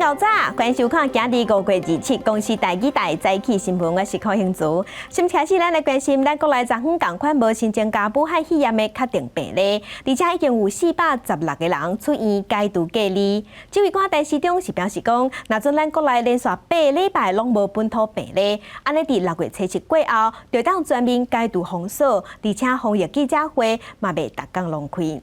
牛早，歡迎收看今日5月27公視台語台早起新聞，我是柯興祖。先開始，咱來關心咱國內昨昏仝款無新增加武漢肺炎的確定病例，而且已經有416個人出院解除隔離。指揮官陳時中是表示講，若準咱國內連續8禮拜攏無本土病例，按呢佇6月初7過後，就當全面解除封鎖，而且防疫記者會嘛袂逐工攏開。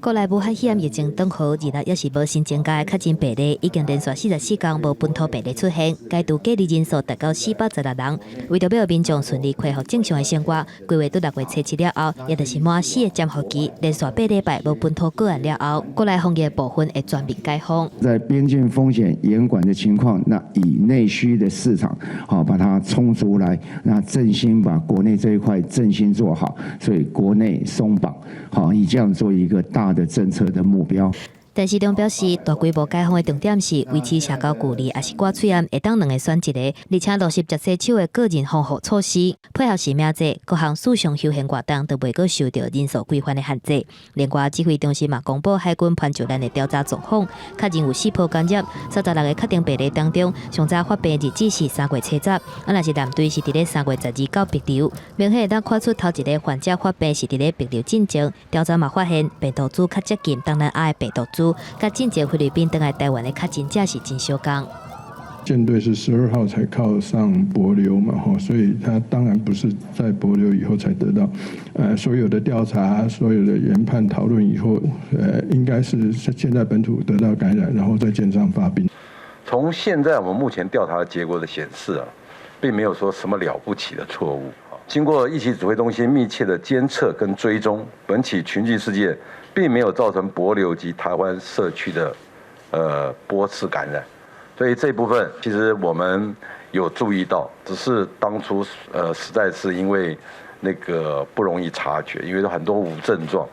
國內武漢肺炎疫情當好，2日猶是無新增加的確診病例，已經連續44天無本土病例出現，解除隔離人數達到416人。為著欲予民眾順利恢復正常的生活，規劃佇6月初7了後，也就是滿四个潛伏期，連續八禮拜無本土個案了後，國內防疫部分會全面解封。在邊境風險嚴管的情況，那以內需的市場，好把它衝出來，那振興把國內這一塊振興做好，所以國內鬆綁，好以這樣做一個大的政策的目標。陳時中表示，大規模解封的重點是維持社交距離，抑是掛喙罨，會當兩个選一个，而且落實食洗手的個人防護措施，配合實名制，各項水上休閒活動都袂閣受著人數規範的限制。另外，指揮中心嘛公布海軍潘石艦的調查狀況，確認有四波感染，36個確定病例當中，上早發病日子是3月初10，啊，若是艦隊是佇咧3月12到帛琉，明顯會當看出頭一个患者發病是佇咧帛琉進前。調查嘛發現病毒株較接近東南亞的病毒株，佮進前菲律賓轉來台灣的確診者是真相仝。艦隊是12號才靠上帛琉嘛，吼，所以他當然不是在帛琉以後才得到，所有的調查、所有的研判、討論以後，應該是現在本土得到感染，然後在艦上發病。從現在我們目前調查的結果的顯示啊，並沒有說什麼了不起的錯誤。經過疫情指揮中心密切的監測跟追蹤，本起群聚事件並沒有造成帛琉及台灣社區的波次感染，所以這部分其實我們有注意到，只是當初實在是因為那個不容易察覺，因為很多無症狀。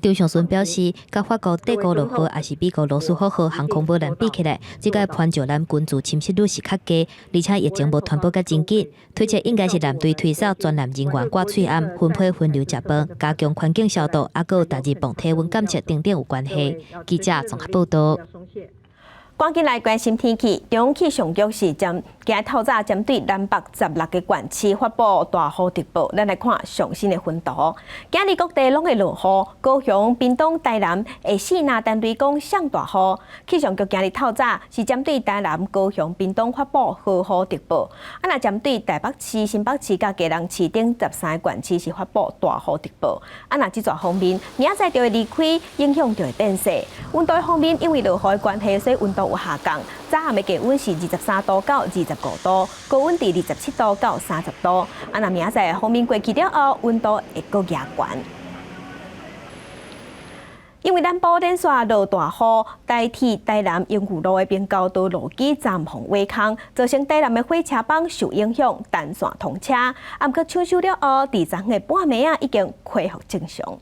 張尚存表示，佮法國戴高樂號抑是美國羅斯福號航空母艦比起來，這個潘石艦軍事侵蝕率是較低，而且疫情無傳播甲真緊，推測應該是艦隊推捒全艦人員掛喙罨、分批分流食飯、加強環境消毒，抑閣有逐日磅體溫監測等等有關係。記者綜合報道。趕緊來關心天氣，中央氣象局是針今日透早針對南北16個縣市發布大雨特報。咱來看上新的分圖。今日各地攏會落雨，高雄、屏東、台南會四若單對講上大雨。氣象局今日透早是針對台南、高雄、屏東發布豪雨特報，啊，若針對台北市、新北市佮基隆市等13個縣市是發布大雨特報。啊，若這逝方面，明仔載就會離開，影響就會變細。溫度方面，因為落雨的關係，所以溫度有下降。早暗的低溫是23度到25度，高溫佇27度到30度。啊，若明仔載鋒面過去了後，溫度會閣加懸。因為南部連續落大雨，台鐵台南榮裕路的平交道路基暫予挖空，造成台南的火車班受影響，單線通車。啊，毋過搶修了後，佇昨昏的半暝仔已經恢復正常。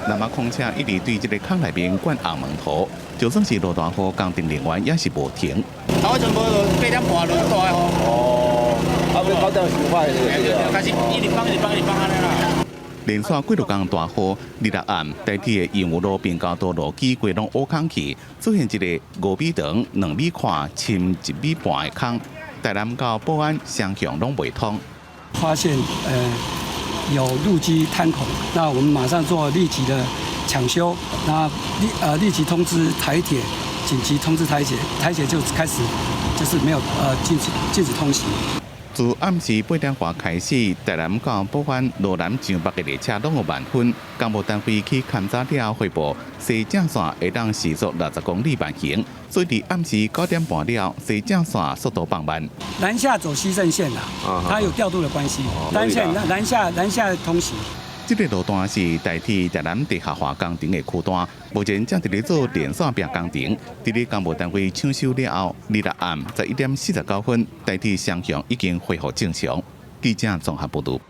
南亞礦車一直對這个坑內面灌紅毛土，就算是落大雨，工程人員也是無停。頭全部8點半落大雨。哦，啊，欲9點收發的對啊。開始一直放，一直放，一直放按呢啦。連續幾落工大雨，26暗台鐵的榮裕路平交道路基規攏挖空去，出現一个5米長、2米寬、深1.5米的坑。台南到保安雙向攏袂通。發現有路基坍孔，那我們馬上做立即的搶修，那立即通知台鐵，緊急通知台鐵，台鐵就開始就是沒有禁止通行。自暗時8點外開始，台南到保安、羅南上北的列車攏有慢分。工務單位去勘查了後，回報西正線會當時速60公里慢行，所以佇暗時9點半了，西正線速度放慢。南下走西正線啦，它有調度的關係，單線南下通行。這个路段是台鐵台南地下化工程的區段，目前正佇咧做連線並工程。佇咧工務單位搶修了後，26暗11點49分，台鐵雙向已經恢復正常。記者綜合報導。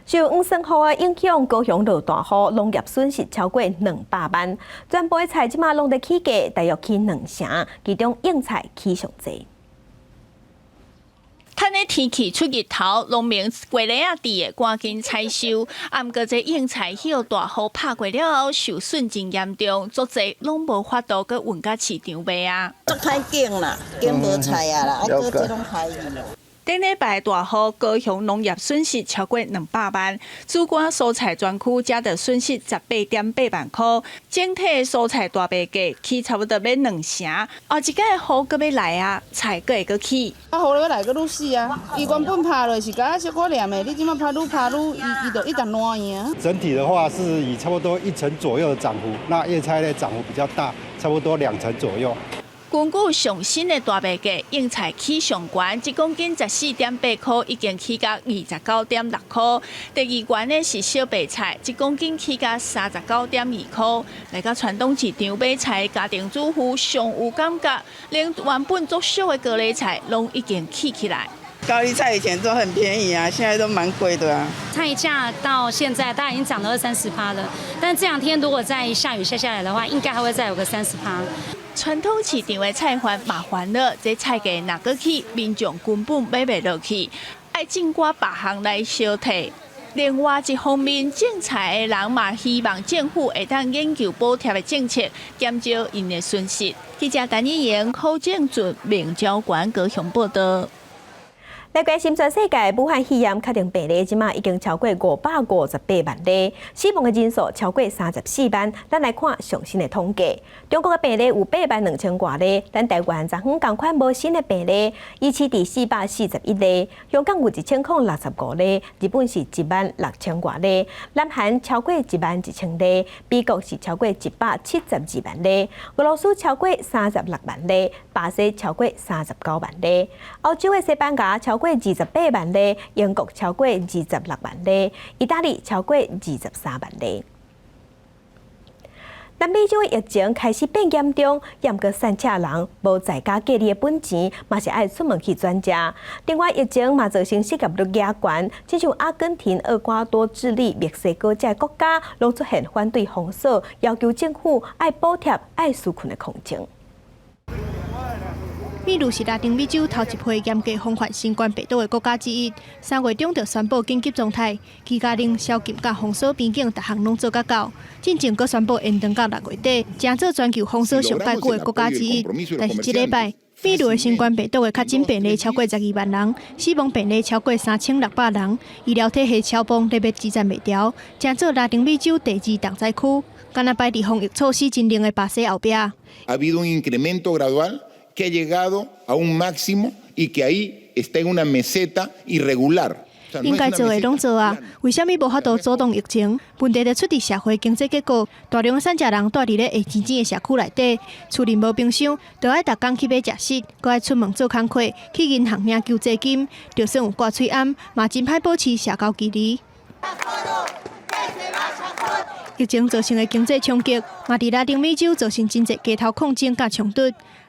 受黃酸雨的影響，高雄落大雨，農業損失超過200萬。全部的菜這馬攏佇起價，大約起兩成，其中應菜起上濟。趁呢天氣出日頭，農民規日仔佇的趕緊採收。啊，毋過這應菜予大雨拍過了後，受損真嚴重，足濟攏無法度閣運到市場賣啊。足歹景啦，景無菜啊啦，啊，閣這攏害去。頂禮拜大雨，高雄農業損失超過200萬，主管蔬菜專區才著損失18.8萬箍，整體蔬菜大賣價起差不多欲兩成。後一擺雨閣欲來啊，菜閣會閣起。啊，雨欲來閣愈死啊！伊原本拍落是敢小可黏的，你這馬拍愈拍愈，伊伊就一直爛去啊。整體的話是以差不多1成左右的漲幅，那葉菜類漲幅比較大，差不多2成左右。根據上新的大賣價，應菜起上懸，一公斤14.8箍，已經起到29.6箍。第二懸的是小白菜，一公斤起到39.2箍。來到傳統市場買菜，家庭主婦上有感覺，連原本足俗的高麗菜攏已經起起來。高麗菜以前都很便宜啊，現在都蠻貴的啊。菜價到現在大概已經漲了二三十趴了，但這兩天如果再下雨下下來的話，應該還會再有個30趴。傳統市場的菜販嘛煩惱，這菜價若閣起，民眾根本買袂落去，愛種寡別項來相替。另外一方面，種菜的人嘛希望政府會當研究補貼的政策，減少𪜶的損失。記者陳以瑩、柯正俊、明昭館高雄報道。來關心全世界，武漢肺炎確定病例，這馬已經超過558萬例，死亡的人數超過34萬。咱來看上新的統計，中國的病例有8萬2千外例，咱台灣昨昏仝款無新的病例，維持佇441例。香港有1065例，日本是1萬6千外例，南韓超過1萬1千例，美國是超過172萬例，俄羅斯超過36萬例，巴西超過39萬例，歐洲的西班牙超過28萬例，英國超過26萬例，意大利超過23萬例。南美洲疫情開始變嚴重，毋過散赤人無在家隔離的本錢，嘛是愛出門去轉食。另外，疫情嘛造成失業率加懸，親像阿根廷、厄瓜多、智利、墨西哥這國家，攏出現反對封鎖，要求政府愛補貼、愛紓困的抗爭。秘魯是拉丁美洲頭一批嚴格防範新冠病毒的國家之一。3月中就宣布緊急狀態，居家令、宵禁佮封鎖邊境，逐項攏做甲到。進前閣宣布延長到6月底，成做全球封鎖上蓋久的國家之一。但是這禮拜，秘魯的新冠病毒的確診病例超過12萬人，死亡病例超過3600人，醫療體系超崩，咧欲支撐袂牢，成做拉丁美洲第二重災區。敢若擺佇防疫措施真冷的巴西後壁。 Ha habido un incremento gradual que ha llegado a un máximo y que ahí está en una meseta irregular. 應該做的攏做啊，為啥物無法度阻擋疫情？問題就出佇社會經濟結構，大量散食人蹛佇咧會錢錢的社區內底，厝裡無冰箱，就愛逐工去買食食，閣愛出門做工課，去銀行領救濟金，就算有掛喙罨，嘛真歹保持社交距離。疫情造成的經濟衝擊，嘛佇拉丁美洲造成真濟街頭抗爭佮衝突。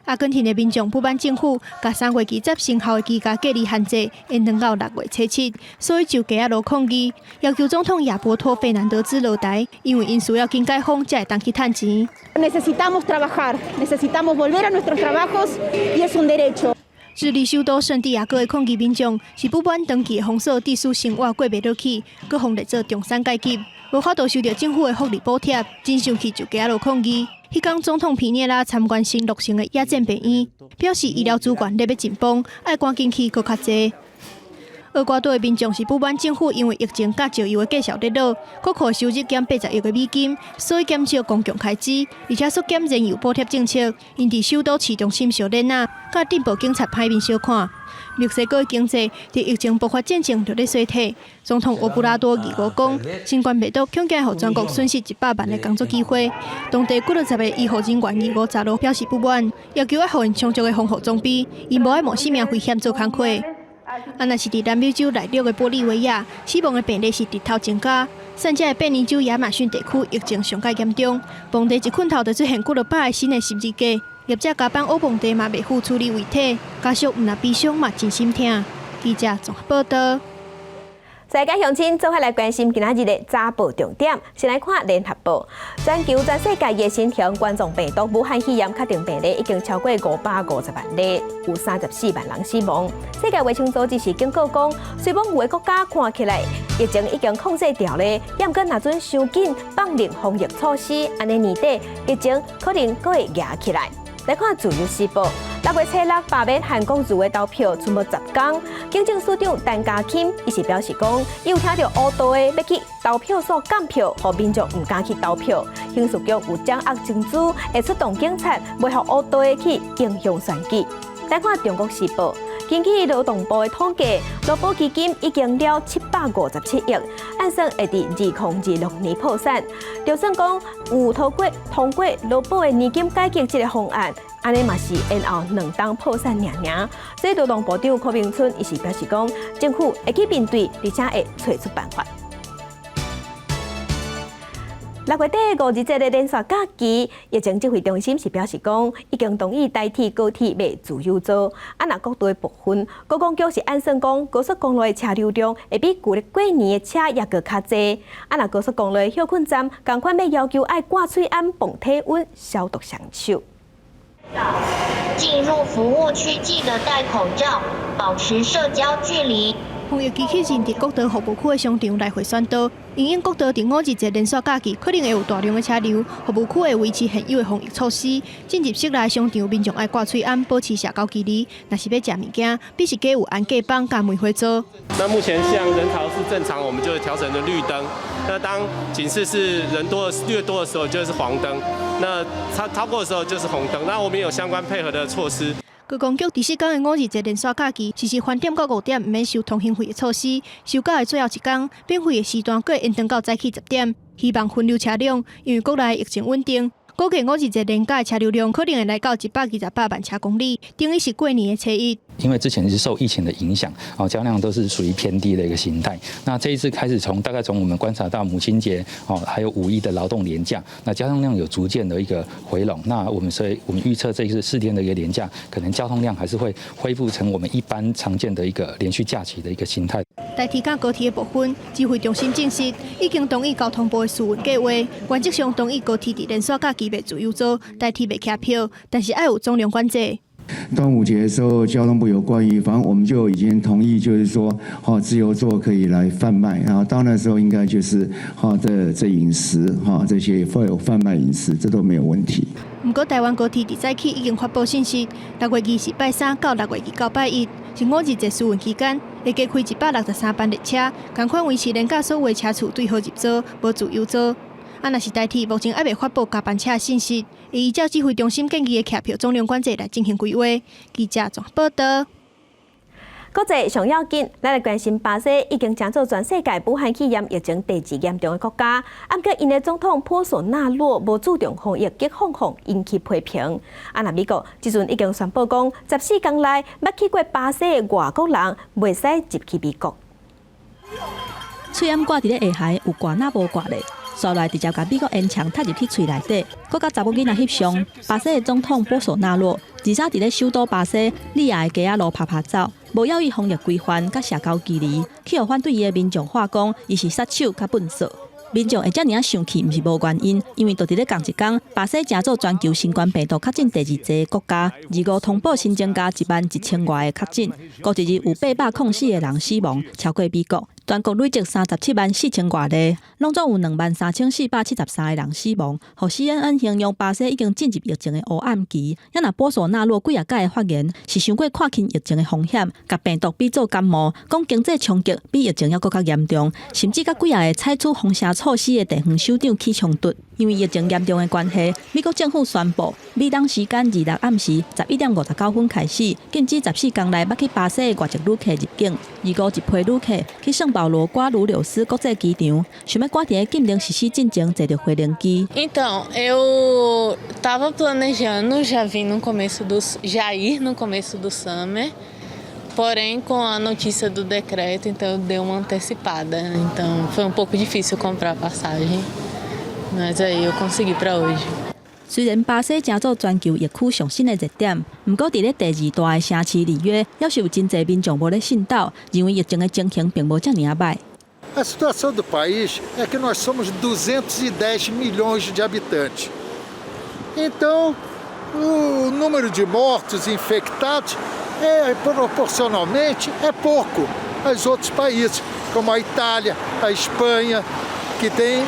阿根廷的民眾不滿政府共3月20生效的居家隔離限制延長到6月初7，所以就街仔路抗議，要求總統亞伯托費南德茲落台，因為𪜶需要緊解封才會當去趁錢。 Necesitamos trabajar, necesitamos volver a nuestros trabajos y es un derecho. 智利首都聖地亞哥的抗議民眾是不滿長期的封鎖，致使生活過袂落去，閣予列做中產階級，無法度收著政府的福利補貼，真生氣就街仔路抗議。彼工總統皮涅拉參觀新落成的野戰病院，表示醫療資源咧欲緊繃，愛趕緊起閣較濟。厄瓜多的民眾是不滿政府因為疫情佮石油的價數跌落，國庫收入減80億的美金，所以減少公共開支，而且縮減燃油補貼政策。𪜶佇首都市中心燒鏈仔，佮鎮暴警察歹面相看。墨西哥經濟佇疫情爆發進前就咧衰退。總統奧布拉多25講，新冠病毒恐驚予全國損失100萬的工作機會。當地幾落十个醫護人員25十號表示不滿，要求愛予𪜶充足的防護裝備，𪜶無愛冒性命危險做工課。啊，若是佇南美洲內陸的玻利維亞，死亡的病例是直頭增加。散遮的變尼州亞馬遜地區疫情上蓋嚴重，墓地一困頭就出現幾落百个新的十字架。業者加班挖墓地嘛袂赴處理遺體，家屬毋但悲傷嘛真心疼。記者綜合報道。再佮鄉親做伙來關心今仔日的早報重點，先來看聯合報。全球全世界的新型冠狀病毒武漢肺炎確診病例已經超過550萬例，有34萬人死亡。世界衛生組織是警告講，雖罔有的國家看起來疫情已經控制牢咧，毋過若準傷緊放任防疫措施，按呢年底疫情可能閣會夯起來。來看自由時報，6月初6罷免韓國瑜的投票，賰無10工。警政署長陳家欽伊是表示講，伊有聽著烏道的欲去投票所監票，予民眾毋敢去投票。刑事局有掌握證據，會出動警察，袂予烏道的去影響選舉。來看中國時報，根據勞動部的統計，勞保基金已經了757億，按算會佇2026年破產。就算講有通過勞保的年金改革這个方案，按呢嘛是延後2冬破產爾爾。所以勞動部長柯明春伊是表示講，政府會去面對，而且會揣出辦法。6月底五日節的連續假期，疫情指揮中心是表示講，已經同意台鐵高鐵賣自由座。啊，若國道的部分，觀光局是按算講，高速公路的車流量會比舊曆過年的車猶閣較濟。啊，若高速公路的歇睏站，仝款欲要求愛掛喙罨、磅體溫、消毒雙手。進入服務區記得戴口罩，保持社交距離。防疫機器人佇國道服務區的商場來回宣導，因應國道佇五日節連續假期可能會有大量的車流，服務區會維持現有的防疫措施。進入室內商場，民眾愛掛喙罨，保持社交距離。若是欲食物件，必須加有安隔板佮梅花座。那目前像人潮是正常，我們就會調整成綠燈。那當警示是人多越多的時候，就是黃燈。那超過的時候就是紅燈。那我們有相關配合的措施。觀光局佇四工的五日節連續假期，實施翻點到5點毋免收通行費的措施。收假的最後一工，免費的時段閣會延長到早起10點，希望分流車輛，因為國內疫情穩定，估計五日節連假的車流量可能會來到128萬車公里，等於是過年的初一。因為之前是受疫情的影響，哦，交通量都是屬於偏低的一個形態。那這一次開始從大概從我們觀察到母親節，哦，還有五一的勞動連假，那交通量有逐漸的一個回籠。那我們所以我們預測這一次4天的一個連假，可能交通量還是會恢復成我們一般常見的一個連續假期的一個形態。台鐵佮高鐵的部分，指揮中心證實已經同意交通部的試運計劃，原則上同意高鐵佇連續假期賣自由座，台鐵賣車票，但是愛有總量管制。端午節的時候，交通部有關於，反正我們就已經同意，就是說，哈，自由座可以來販賣，然後到那時候應該就是，哈，這飲食，哈，這些會有販賣飲食，這都沒有問題。毋過台灣高鐵佇早起已經發布信息，6月20拜三到6月29拜一是五日節試運期間，會加開163班列車，仝款維持連假所有車次對號入座，無自由座。啊，若是台鐵目前猶未發布加班車的信息，會依照指揮中心建議的客票總量管制來進行規劃。記者綜合報道。國際上要緊，咱來關心巴西已經成做全世界武漢肺炎疫情第二嚴重的國家。毋過，𪜶的總統波索納洛無注重防疫，激放放引起批評。啊，若美國這陣已經宣布講，14工內捌去過巴西的外國人袂使入去美國。喙罨掛佇咧下頦，有掛若無掛咧。紲來直接共美國煙腸插入去喙內底，閣共查某囡仔翕相。巴西的總統波索納洛23佇咧首都巴西利亞的街仔路拍拍走，無猶豫防疫規範佮社交距離，去予反對伊的民眾話講，伊是殺手佮糞掃。民眾會遮爾仔生氣，毋是無原因，因為就佇咧仝一工，巴西成做全球新冠病毒確診第二濟的國家，25通報新增加1萬1千外个確診，過一日有804個人死亡，超過美國。全國累積37萬4千外例，攏總有23,473個人死亡。予 CNN 形容巴西已經進入疫情的烏暗期。也若波索納洛幾若擺的發言，是傷過看輕疫情的風險，共病毒比做感冒，講經濟衝擊比疫情猶閣較嚴重，甚至佮幾若个採取封城措施的地方首長起衝突。因為疫情嚴重的關係，美國政府宣布，美東時間26暗時11點59分開始，禁止14工內捌去巴西的外籍旅客入境。25一批旅客去聖保羅瓜魯柳斯國際機場，想欲趕佇禁令實施進前坐著飛行機。 Então, eu estava planejando já ir no começo do summer, porém com a notícia do decreto, então eu dei uma antecipada. Então foi um pouco difícil comprar passagem, mas aí eu consegui para hoje. 雖然巴西成做全球疫區上新的熱點，毋過佇咧第二大的城市里約，猶是有真濟民眾無咧信斗，認為疫情的情形並無遮爾仔䆀。A situação do país é que nós somos 210 milhões de habitantes. Então, o número de mortos e infectados é proporcionalmente é pouco aos outros países, como a Itália, a Espanha, que tem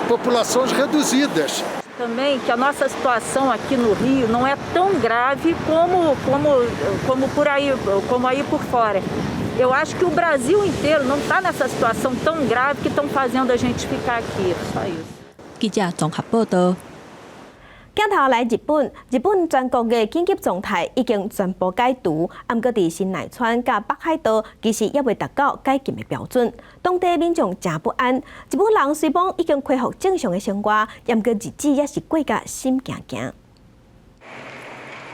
populações reduzidas. Também que a nossa situação aqui no Rio não é tão grave como por aí, como aí por fora. Eu acho que o Brasil inteiro não está nessa situação tão grave que estão fazendo a gente ficar aqui, só isso. 記者綜合報道。鏡頭來日本，日本全國的緊急狀態已經全部解除，毋過佇神奈川佮北海道其實猶未達到解禁的標準，當地民眾誠不安。日本人雖講已經恢復正常的生活，毋過日子也是過甲心驚驚。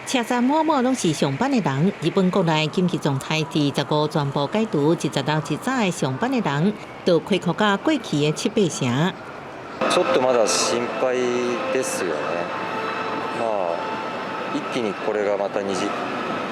車站滿滿攏是上班的人。日本國內緊急狀態佇15全部解除，26一早的上班的人，就恢復甲過去的七八成。ちょっとまだ心配ですよね。まあ一気にこれがまた二次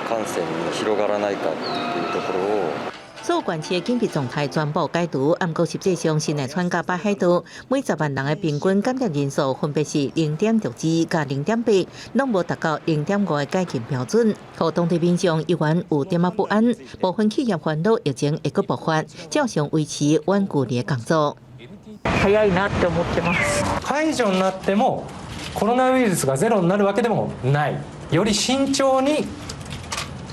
感染に広がらないかっていうところを。所有縣市的緊急狀態全部解除，毋過實際上神奈川佮北海道每10萬人的平均感染人數分別是0.62佮0.8，攏無達到0.5的解禁標準。予當地民眾猶原有點仔不安，部分企業煩惱疫情會閣爆發，照常維持遠距離的工作。早いなって思ってます。解除になってもコロナウイルスがゼロになるわけでもない。より慎重に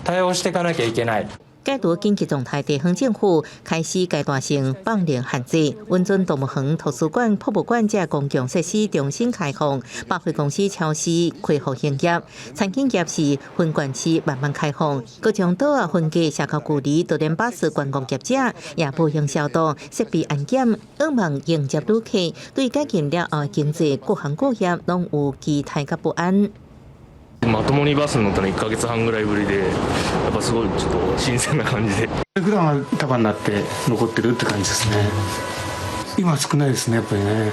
対応していかなきゃいけない。解除緊急狀態，地方政府開始階段性放寬限制，允准動物園、圖書館、博物館這公共設施重新開放，百貨公司、超市恢復營業，餐飲業是分縣市慢慢開放，閣將島仔分隔社交距離，就連巴士觀光業者也無用消毒設備安檢，向望迎接旅客。對解禁了後經濟各行各業攏有期待佮不安。まともにバスに乗ったの1か月半ぐらいぶりで、やっぱすごいちょっと新鮮な感じで。普段は束になって残ってるって感じですね。今少ないですね、やっぱりね。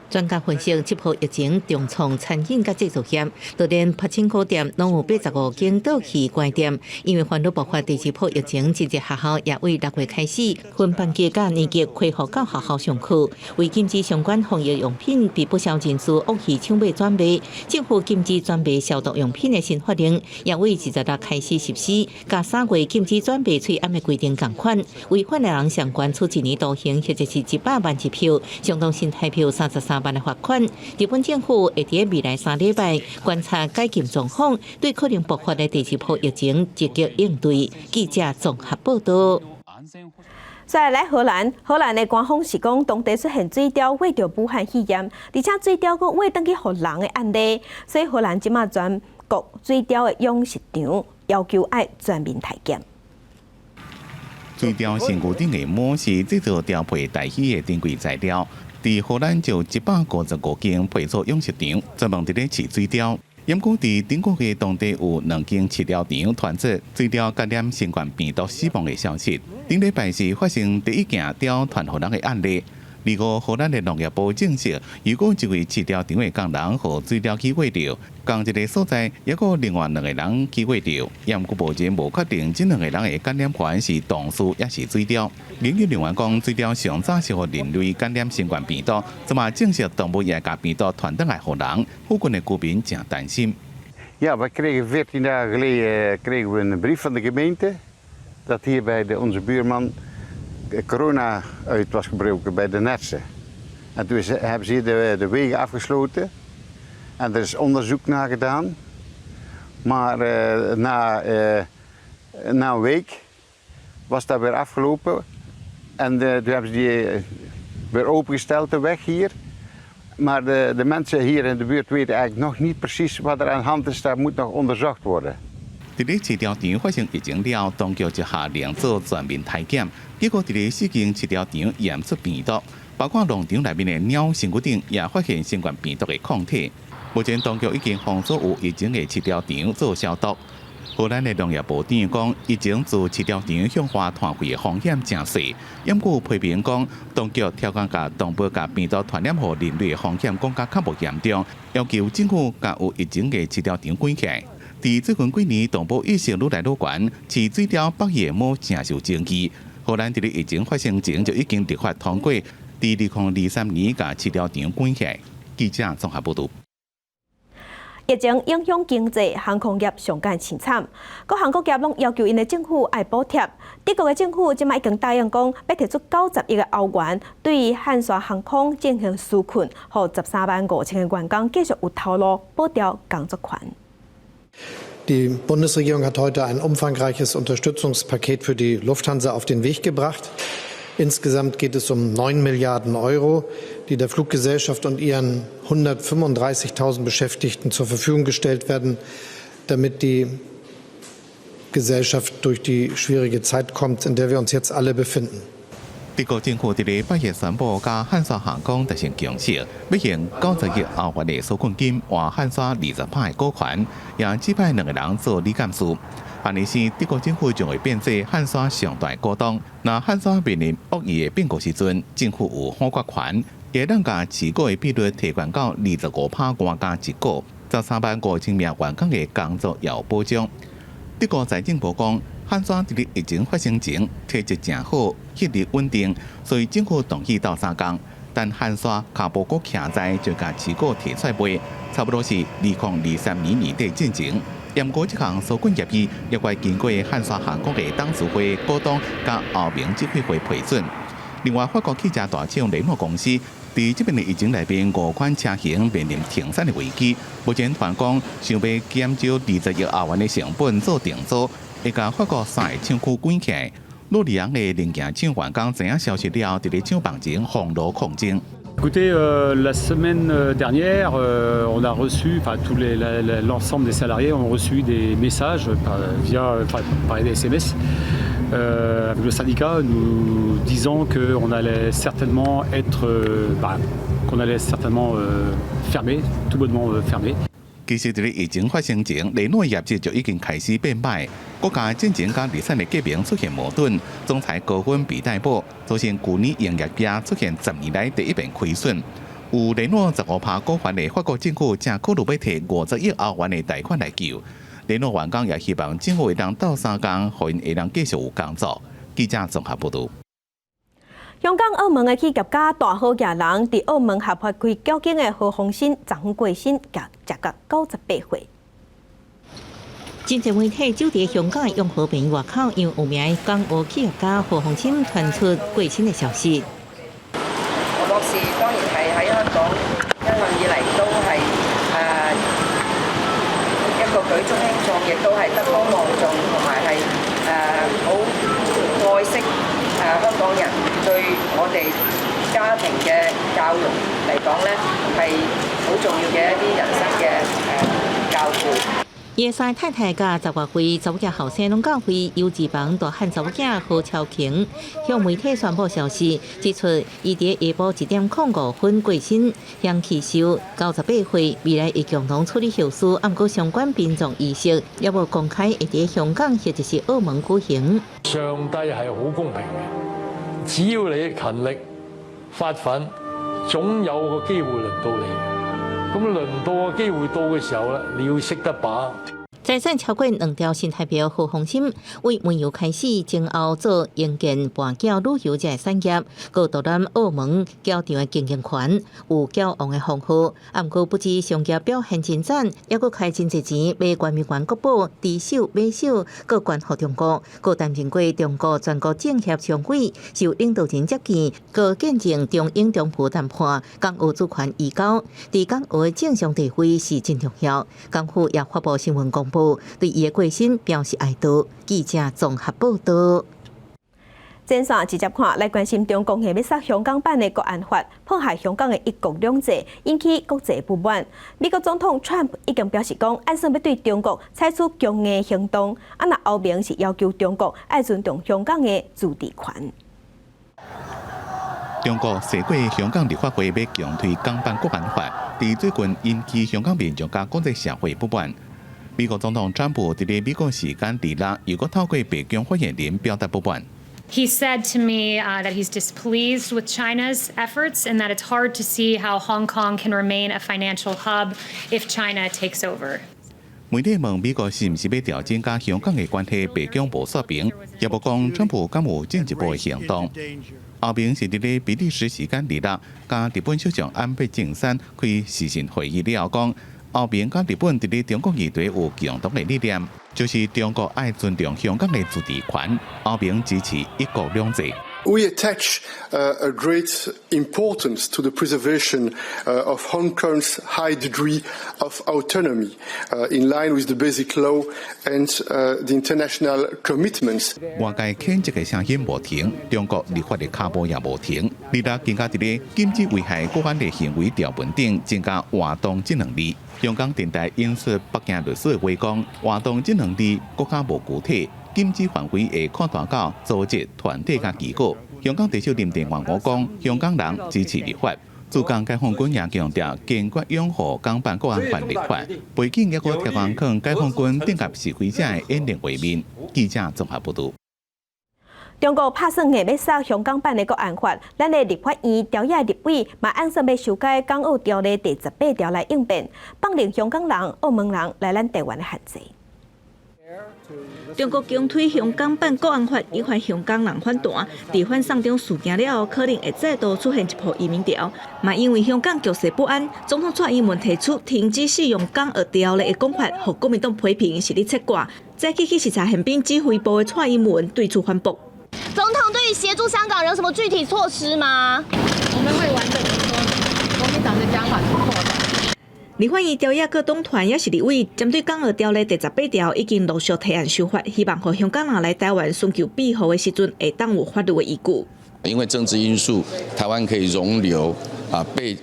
專家分析，這波疫情重創餐飲佮製造業，就連柏青哥店攏有85間倒去關店，因為煩惱爆發第二波疫情，真濟學校也為6月開始分班級佮年級恢復到學校上課。為禁止相關防疫用品被不肖人士惡意搶買轉賣，政府禁止轉賣消毒用品的新法令，也為26開始實施，佮3月禁止轉賣喙罨的規定仝款，違反的人上懸處一年徒刑或者是100萬日票，相當新台票33萬的罰款。日本政府會佇未來3禮拜觀察解禁狀況，對可能爆發的第二波疫情積極應對。記者綜合報道。再來荷蘭，荷蘭的官方是講，當地出現水貂秽著武漢肺炎，而且水貂閣餵轉去予人的案例，所以荷蘭這馬全國水貂的養殖場要求愛全面篩檢。水貂身軀頂的毛是製作貂皮大衣的珍貴材料。佇荷蘭就155間皮草養殖場，專門佇咧飼水貂。毋過佇頂個月當地有兩間飼貂場傳出水貂感染新冠病毒死亡的消息。頂禮拜是發生第一件貂傳予人的案例。25荷蘭的農業部證實，如果一位飼貂場的工人予水貂去餵著，仝一个所在，猶閣另外兩個人去餵著，毋過目前無確定這兩個人的感染源是同事抑是水貂。研究人員講，水貂上早是予人類感染新冠病毒，這馬證實動物也共病毒傳轉來予人，附近的居民誠擔心。 Ja, wij kregen 14 dagen geleden kregen we een brief van de gemeente dat hier bij onze buurman corona uit was gebroken bij de nertsen. En toen hebben ze hier de wegen afgesloten en er is onderzoek naar gedaan. Maar na een week was dat weer afgelopen en toen hebben ze die weer opengesteld, de weg hier. Maar de mensen hier in de buurt weten eigenlijk nog niet precies wat er aan de hand is. Daar moet nog onderzocht worden. 佇咧飼貂場發生疫情了，當局就下令做全面篩檢，結果佇咧四間飼貂場驗出病毒，包括農場內面的鳥身軀頂也發現新冠病毒的抗體。目前當局已經封鎖有疫情的飼貂場做消毒。荷蘭的農業部長講，疫情自飼貂場向外傳開的風險誠細，毋過批評講，當局刁工共動物共病毒傳染予人類的風險講甲較無嚴重，要求政府共有疫情的飼貂場關起來。佇最近幾年，動保意識愈來愈懸，飼水貂北翼的毛誠受爭議。荷蘭佇咧疫情發生前就已經立法通過，佇2023年共飼料場關起來。記者綜合報導。疫情影響經濟，航空業上艱凄慘。各行各業攏要求𪜶的政府愛補貼。德國的政府這擺已經答應講，欲提出90億个歐元，對漢莎航空進行紓困，予13萬5千个員工繼續有頭路，保著工作權。 Die Bundesregierung hat heute ein umfangreiches Unterstützungspaket für die Lufthansa auf den Weg gebracht. Insgesamt geht es um 9 Milliarden Euro, die der Fluggesellschaft und ihren 135.000 Beschäftigten zur Verfügung gestellt werden, damit die Gesellschaft durch die schwierige Zeit kommt, in der wir uns jetzt alle befinden. 德國政府佇咧8月宣布，佮漢莎航空達成共識，欲用90億歐元的紓困金換漢莎20%的股權，也指派兩個人做理監事。按呢時，德國政府將會變做漢莎上大股東。若漢莎面臨惡意的併購時陣，政府有否決權，會當共持股的比率提懸到25%外加一股，13萬5千名員工的工作也有保障。德國財政部講，漢莎佇咧疫情發生前體質誠好，獲利穩定，所以政府同意鬥相共。但漢莎跤步閣徛在就共持股提出來賣，差不多是2023年年底進前。毋過這項紓困協議，猶閣愛經過漢莎航空的董事會股東佮歐盟執委會批准。另外，法國汽車大廠雷諾公司佇這擺的疫情內面，五款車型面臨停產的危機。目前傳講想欲減少20億歐元的成本做重組，會共法國三个廠區關起來。洛里昂的零件廠員工知影消息了後，佇咧廠房前封路抗爭。 Écoutez, la semaine dernière, on a reçu, enfin tous les, l'ensemble des salariés ont reçu des messages par, via, enfin, par des SMS avec le syndicat nous disant qu'on allait certainement être, bah, qu'on allait certainement fermer, tout bonnement fermer. 其實，佇咧疫情發生前，雷諾業績就已經開始變歹，國家進前佮日產的結盟出現矛盾，總裁高芬被逮捕，造成舊年營業額出現10年來第一遍虧損。有雷諾15%股權的法國政府正考慮欲提50億歐元的貸款來救。雷諾員工也希望政府會當鬥相共，予𪜶會當繼續有工作。記者綜合報導。香港、澳門的企業家大好額人，佇澳門合法開筊間的何鴻燊，昨昏過身，食到98歲。真濟媒體就佇香港的養和病院外口，因為有名的港澳企業家何鴻燊傳出過身的消息。何博士當然係喺香港一向以嚟都係一個舉足輕重，亦都係德高望重，同埋係好愛惜香港人對我哋家庭嘅教育嚟講咧，係好重要嘅一啲人生嘅教誨。伊三太太佮十外歲查某囝後生攏到會幼稚房大漢查某囝何超瓊向媒體宣布消息，指出伊佇下晡1點05分過身，享耆壽98歲，未來會共同處理後事，毋過相關殯葬儀式猶無公開會佇香港或者是澳門舉行。上帝係好公平嘅，只要你勤力發奮，總有個機會輪到你。咁輪到個機會到嘅時候咧，你要識得把握。財產超過2兆新台幣何鴻燊，為煤油開始，前後做營建跋筊旅遊這个產業，閣獨攬澳門轎場的經營權，有轎王的封號。毋過不止商業表現真讚，猶閣開真濟錢買圓明園國寶、豬手、馬首，閣捐予中國，閣擔任過中國全國政協常委，受領導人接見，閣見證中英中葡談判，港澳主權移交，佇港澳的政商地位是真重要。港府也發布新聞公報，對伊的過身表示哀悼。記者綜合報導。前線直接看來關心中共欲殺香港版的國安法，破壞香港的一國兩制，引起國際不滿。美國總統川普已經表示講，按算欲對中國採取強硬行動。啊，若歐盟是要求中國愛尊重香港的自治權。中國涉過香港立法會欲強推港版國安法，佇最近引起香港民眾佮國際社會不滿。美國總統川普佇咧美國時間禮六，又閣透過白宮發言人表達不滿。 He said to me that he's displeased with China's efforts and that it's hard to see how Hong Kong can remain a financial hub if China takes over. 媒體問美國是毋是欲調整佮香港的關係，白宮無說明，也無講川普敢有進一步的行動。歐盟是佇咧比利時時間二六，佮日本首相安倍晉三開視訊會議了後講，歐盟佮日本佇咧中國議題有共同的理念，就是中國愛尊重香港的自治權，歐盟支持一國兩制。 We attach a great importance to the preservation of Hong Kong's high degree of autonomy, in line with the Basic Law and the international commitments. 外界譴責的聲音無停，中國立法的跤步也無停。二六更加佇咧禁止危害國安的行為條文頂增加活動這兩字。香港電台引述北京律師的話講，活動這兩字閣較無具體，禁止範圍會擴大到組織、團體佮機構。香港特首林鄭月娥講，香港人支持立法。駐港解放軍也強調，堅決擁護港版國安法立法。背景抑閣提供解放軍頂級指揮者的演練畫面。記者綜合報導。中國拍算硬欲殺香港版的國安法，咱的立法院朝野立委嘛按算欲修改港澳條例第18條來應變，放寬香港人、澳門人來咱台灣的限制。中國強推香港版國安法，引發香港人反彈。佇反送中事件了後，可能會再度出現一波移民潮。嘛因為香港局勢不安，總統蔡英文提出停止適用港澳條例的講法，予國民黨批評是咧切割。早起去視察憲兵指揮部的蔡英文對此反駁。總統對於協助香港人有什麼具體措施嗎？我們會完整的說明，國民黨的講法是錯的。立法院朝野各黨團抑是立委，針對港澳條例第18條已經陸續提案修法，希望予香港人來台灣尋求庇護的時陣，會當有法律的依據。因為政治因素，台灣可以容留啊被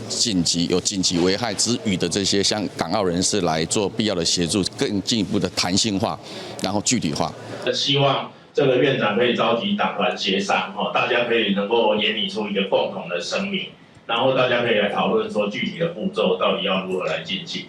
緊急有緊急危害之虞的這些像港澳人士來做必要的協助，更進一步的彈性化，然後具體化。希望這個院長可以召集黨團協商，大家可以能夠研擬出一個共同的聲明。然後大家可以來討論說具體的步驟到底要如何來進行。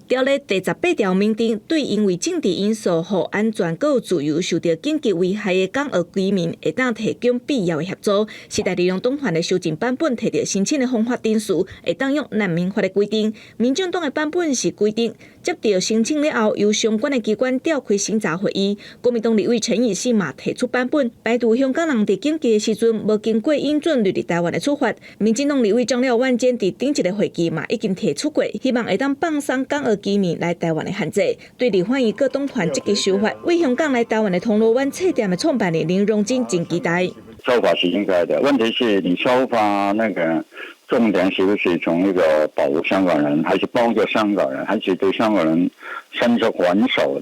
條例第18條明定，對因為政治因素予安全佮自由受著緊急危害的港澳居民，會當提供必要的協助。時代力量黨團的修正版本提著申請的方法程序，會當用難民法的規定。民進黨的版本是規定，接著申請了後，由相關的機關召開審查會議。國民黨立委陳以信嘛提出版本，排除香港人佇緊急的時陣無經過允准入台灣的處罰。民進黨立委張廖萬堅佇頂一个會期嘛已經提出過，希望會當放鬆港澳居民來台灣的限制。對立法院各黨團積極修法，為香港來台灣的銅鑼灣冊店的創辦人林榮金真期待。修法是應該的，問題是你修法那個重點是不是從一個保護香港人，還是幫助香港人，還是對香港人伸出援手？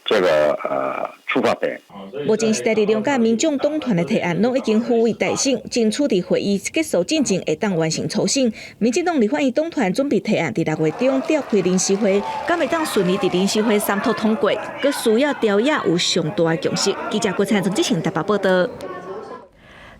這個出發點。目前時代力量佮民眾黨團的提案攏已經付委待審，爭取佇會議結束進前會當完成初審。民進黨立法院黨團準備提案，佇6月中召開臨時會，敢會當順利佇臨時會三讀通過，閣需要朝野有上大的共識。記者郭燦曾志成台北報導。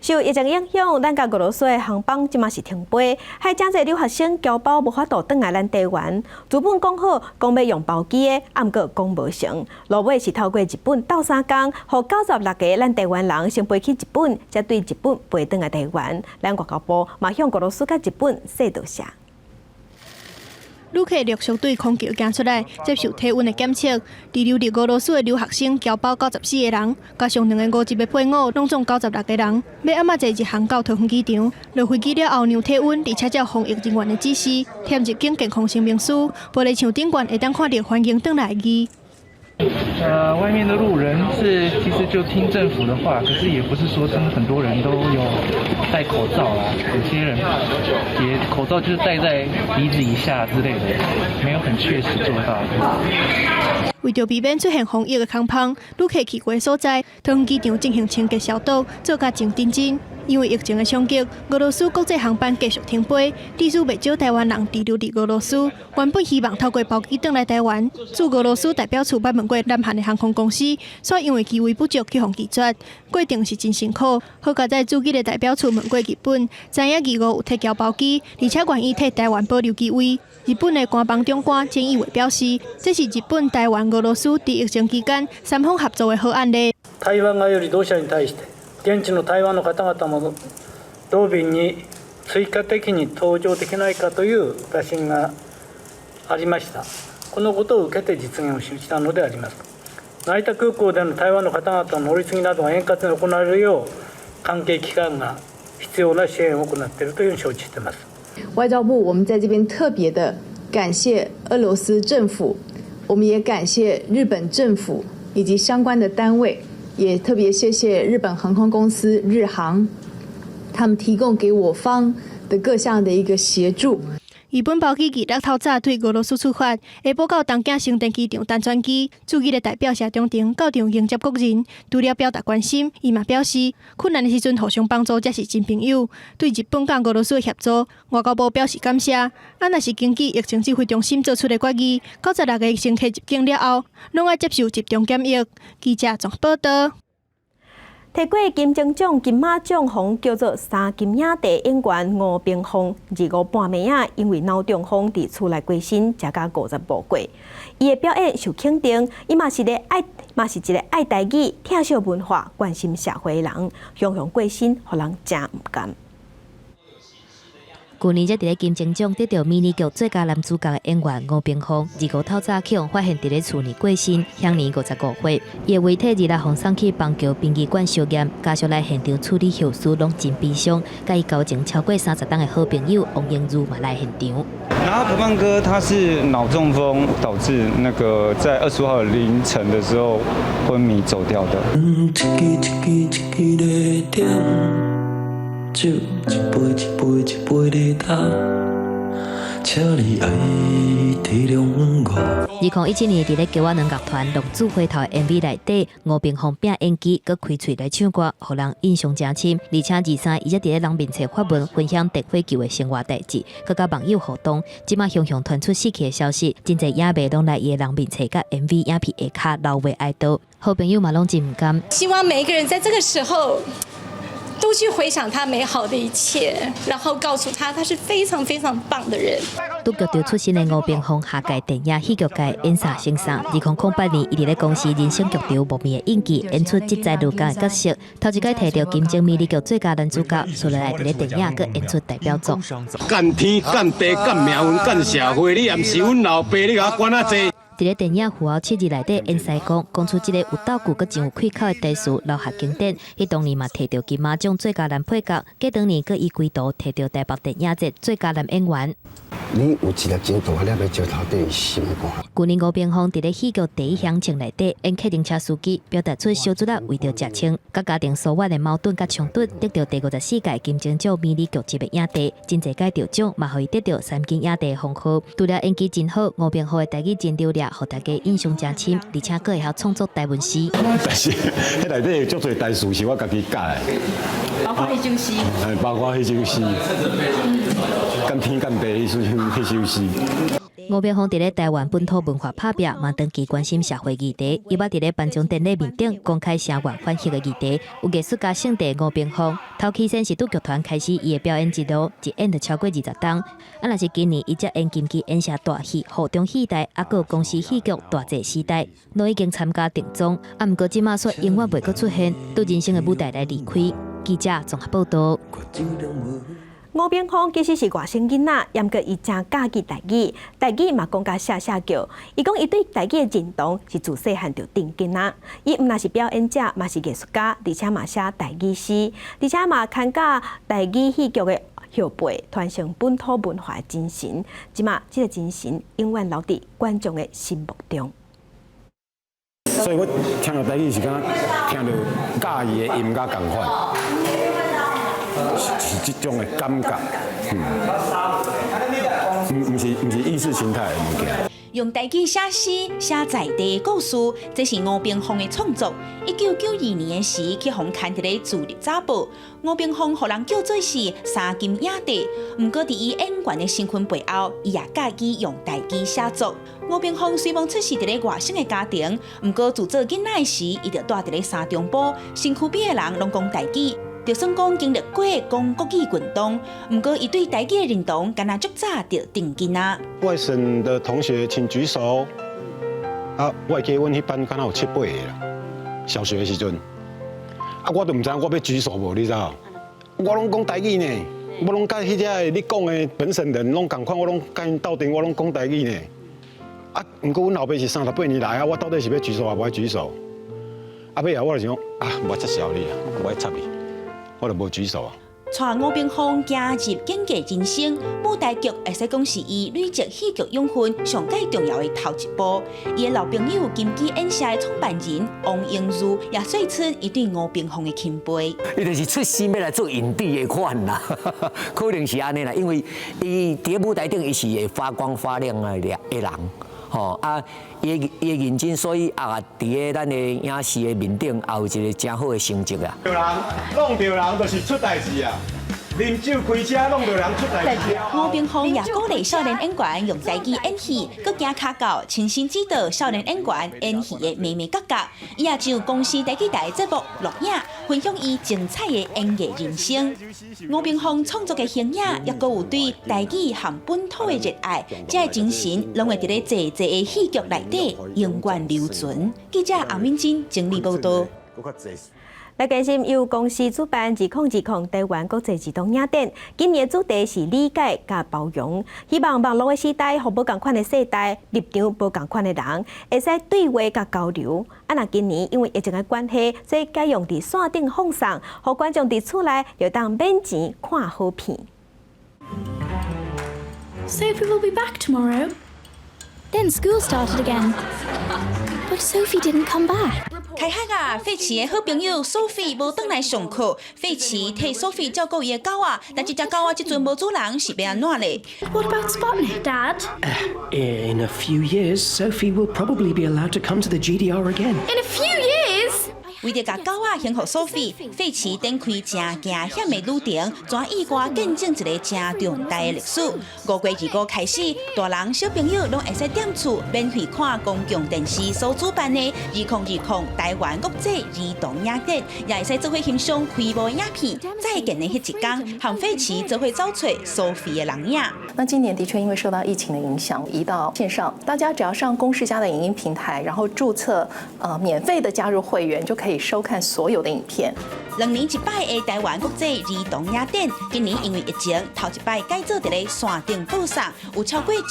受疫情影響，咱佮俄羅斯的航班這馬是停飛，害誠濟留學生僑胞無法度轉來咱台灣。原本講好講欲用包機的，啊毋過講無成。落尾是透過日本鬥相共，予96個咱台灣人先飛去日本，才對日本飛轉來台灣。咱外交部嘛向俄羅斯佮日本說多謝。旅客陸續對空橋行出來，接受體溫的檢測。滯留佇俄羅斯的留學生僑胞94個人，加上兩个外籍的配偶，攏總96個人。欲按怎坐日航到桃園機場，落飛機了後量體溫，而且照防疫人員的指示，填入境健康聲明書，玻璃牆頂懸會當看著歡迎轉來的字。外面的路人是其實就聽政府的話，可是也不是說真的很多人都有戴口罩啦，有些人也口罩就是戴在鼻子以下之類的，沒有很確實做到。為著避免出現防疫的空縫，旅客去過所在，桃園機場進行清潔消毒，做甲真認真。因為疫情的衝擊，俄羅斯國際航班繼續停飛，致使袂少台灣人滯留佇俄羅斯。原本希望透過包機轉來台灣，駐俄羅斯代表處捌問過南韓的航空公司，煞因為機位不足去予拒絕。過程是真辛苦，好佳哉駐吉的代表處問過日本，知影義烏有撤僑包機，而且願意替台灣保留機位。日本的官房長官菅義偉表示，這是日本、台灣、俄羅斯佇疫情期間三方合作的好案例。台灣側より同社に対して現地の台灣の方々も同便に追加的に搭乗できないかという打診がありました。このことを受けて実現をしたのであります。成田空港での台湾の方々の乗り継ぎなどが円滑に行われるよう、関係機関が必要な支援を行っているというふうに承知しています。外交部，我們在這邊特別的感謝俄羅斯政府，我們也感謝日本政府以及相關的單位，也特別謝謝日本航空公司日航，他們提供給我方的各項的一個協助。伊本包機二六透早對俄羅斯出發，下晡到東京成田機場等轉機。駐日的代表謝長廷到場迎接國人，除了表達關心，伊嘛表示困難的時陣互相幫助才是真朋友。對日本佮俄羅斯的協助，外交部表示感謝。啊，若是根據疫情指揮中心做出的決議，96個乘客入境了後，攏愛接受集中檢疫。記者綜合報道。提過金鐘獎、金馬獎，予叫做三金影帝演員吳平鳳，25半暝仔，因為腦中風佇厝內過身，才甲55歲。伊的表演受肯定，伊嘛是個愛，嘛是一個愛台語、疼惜文化、關心社會的人，雄雄過身，予人誠毋甘。舊年才佇咧金鐘獎得著迷你劇最佳男主角的演員吳平鳳，25透早去予發現佇咧厝內過身，享年55歲。伊的遺體26予送去邦橋殯儀館相驗，家屬來現場處理後事，攏真悲傷。佮伊交情超過30冬的好朋友王英如嘛來現場。然後可曼哥他是腦中風導致那個在25號凌晨的時候昏迷走掉的。酒一杯一杯一杯咧干，請你愛體諒我。2017年，佇咧橋仔軟樂團浪子回頭 MV 內底，吳平鳳拼演技，閣開喙來唱歌，予人印象誠深。而且23，伊才佇咧人面冊發文分享電火球的生活代誌，閣佮網友互動。這馬雄雄傳出死去的消息，真濟影迷攏來伊的人面冊佮 MV 影片下跤流淚哀悼，好朋友嘛攏真毋甘。希望每一個人在這個時候，都去回想他美好的一切，然後告訴他他是非常非常棒的人。拄劇場出身的吳平鳳，下屆電影戲劇界演煞成啥。2008年，伊佇咧公視人生劇場無眠的印記演出職災鹿港的角色，頭一擺提著金鐘迷你劇最佳男主角，接落來佇咧電影閣演出代表作。幹天幹地幹命運幹社會，你也毋是阮老爸，你共我管遐濟。佇咧電影《父後七日》內底演師公，講出這个有道具閣真有氣口的台詞，留下經典。彼當年嘛提著金馬獎最佳男配角，過當年閣以歸途提著台北電影節最佳男演員。你有一粒真大粒的石頭佇心肝。舊年吳平鳳佇咧戲劇第一鄉情內底演客停車司機，表達出小卒仔為著食穿，佮家庭疏遠的矛盾佮衝突，得著第54屆金鐘獎迷你劇集的影帝，真濟屆得獎，嘛予伊得著三金影帝的封號。除了演技真好，吳平鳳的台語真流利，予大家印象誠深，而且閣會曉創作台文詩。但是，彼內底足濟台詞是我家己教的，包括彼首詩。包括彼首詩，幹天幹地彼首詩。吳平鳳佇咧台灣本土文化拍拚，嘛長期關心社會議題。伊捌佇咧頒獎典禮面頂公開聲援反核的議題。有藝術家聖地吳平鳳，頭起先是拄劇團開始伊的表演之路，一演就超過20冬。啊，若是今年伊才演金雞演成大戲《雨中戲台》，啊，閣有公視戲劇《大濟時代》，攏已經參加定妝。啊，毋過這馬卻永遠袂閣出現，對人生的舞台來離開。記者綜合報道。吳平鳳其實是外省囡仔，毋過伊誠佮意台語，台語嘛講甲聲聲叫。伊講伊對台語的認同是自細漢就定根仔。伊毋但是表演者，嘛是藝術家，而且嘛寫台語詩，而且嘛參加台語戲劇的後輩，傳承本土文化的精神。這馬這个精神永遠留佇觀眾的心目中。所以我聽著台語是敢聽著佮意的音樂仝款。是這種的感覺，毋是意識形態的物件。用台語寫詩、寫在地故事，這是吳平鳳的創作。1992年的時，去予刊佇咧《自立早報》。吳平鳳予人叫做是三金影帝，毋過佇伊演員的身份背後，伊也佮意用台語寫作。吳平鳳雖罔出世佇咧外省的家庭，毋過自做囡仔時，伊就蹛佇咧三重埔，身軀邊的人攏講台語。就算講經歷過講國語運動，毋過伊對台語的認同，敢若足早就定根仔。外省的同學請舉手。啊，我會記阮彼班敢若有七八个啦，小學的時陣。啊，我都毋知影我欲舉手無，你知無？我攏講台語呢，我攏佮彼隻你講的本省人攏仝款，我攏佮𪜶鬥陣，我攏講台語呢。啊，毋過阮老爸是38年來啊，我到底是欲舉手抑無愛舉手？啊，尾仔我就想講啊，無愛插潲你啊，無愛插你，我就無舉手啊。帶吳明鳳行入演藝人生，舞台劇會使講是伊累積戲劇養分上蓋重要的頭一步。伊的老朋友金枝演社的創辦人王英如也說出伊對吳明鳳的欽佩。伊就是出生欲來做影帝的款啦，可能是按呢啦，因為伊佇舞台頂伊是會發光發亮的人。吼啊！伊認真，所以也佇咧咱的影視的面頂，也有一個誠好的成績啊。著人弄著人就是出代誌啊！啉酒開車弄著人出代誌。吳明鳳也鼓勵少年演員用台語演戲，閣行跤到親身指導少年演員演戲的眉眉角角。伊也上公視台語台節目錄影，分享伊精彩的演藝人生。吳明鳳創作的形影，也閣有對台語和本土的熱愛，這个精神攏會佇咧濟濟的戲劇內底永遠留存。記者洪敏珍整理報道。來關心由公視主辦2020台灣國際兒童影展，今年主題是理解佮包容，希望網路的時代，予無仝款的世代，立場無仝款的人，會使對話佮交流。啊，若今年因為疫情的關係，所以改用佇線頂放送，予觀眾佇厝內就當免錢看好片。 Sophie will be back tomorrow. Then school started again. But Sophie didn't come back. 開學啊，費奇的好朋友蘇菲無轉來上課。費奇替蘇菲照顧伊的狗仔，但這隻狗仔這陣無主人，是欲按怎咧？What about Sputnik, Dad? In a few years, Sophie will probably be allowed to come to the GDR again. In a few years? 為著共狗仔還予蘇菲，費奇展開誠驚險的旅程，怎意外見證一个誠重大的歷史。5月25開始，大人小朋友攏會使踮厝免費看公共電視所主辦的2020台灣國際兒童影展，也會使做伙欣賞開幕影片。再見的彼一工，和費奇做伙走揣蘇菲的人影。那今年的確因為受到疫情的影響，移到線上，大家只要上公視+的影音平台，然後註冊，免費的加入會員，就可以收看所有的影片。兩年一擺的台灣國際兒童影展，今年因為疫情，頭一擺改做佇咧線頂播送，有超過100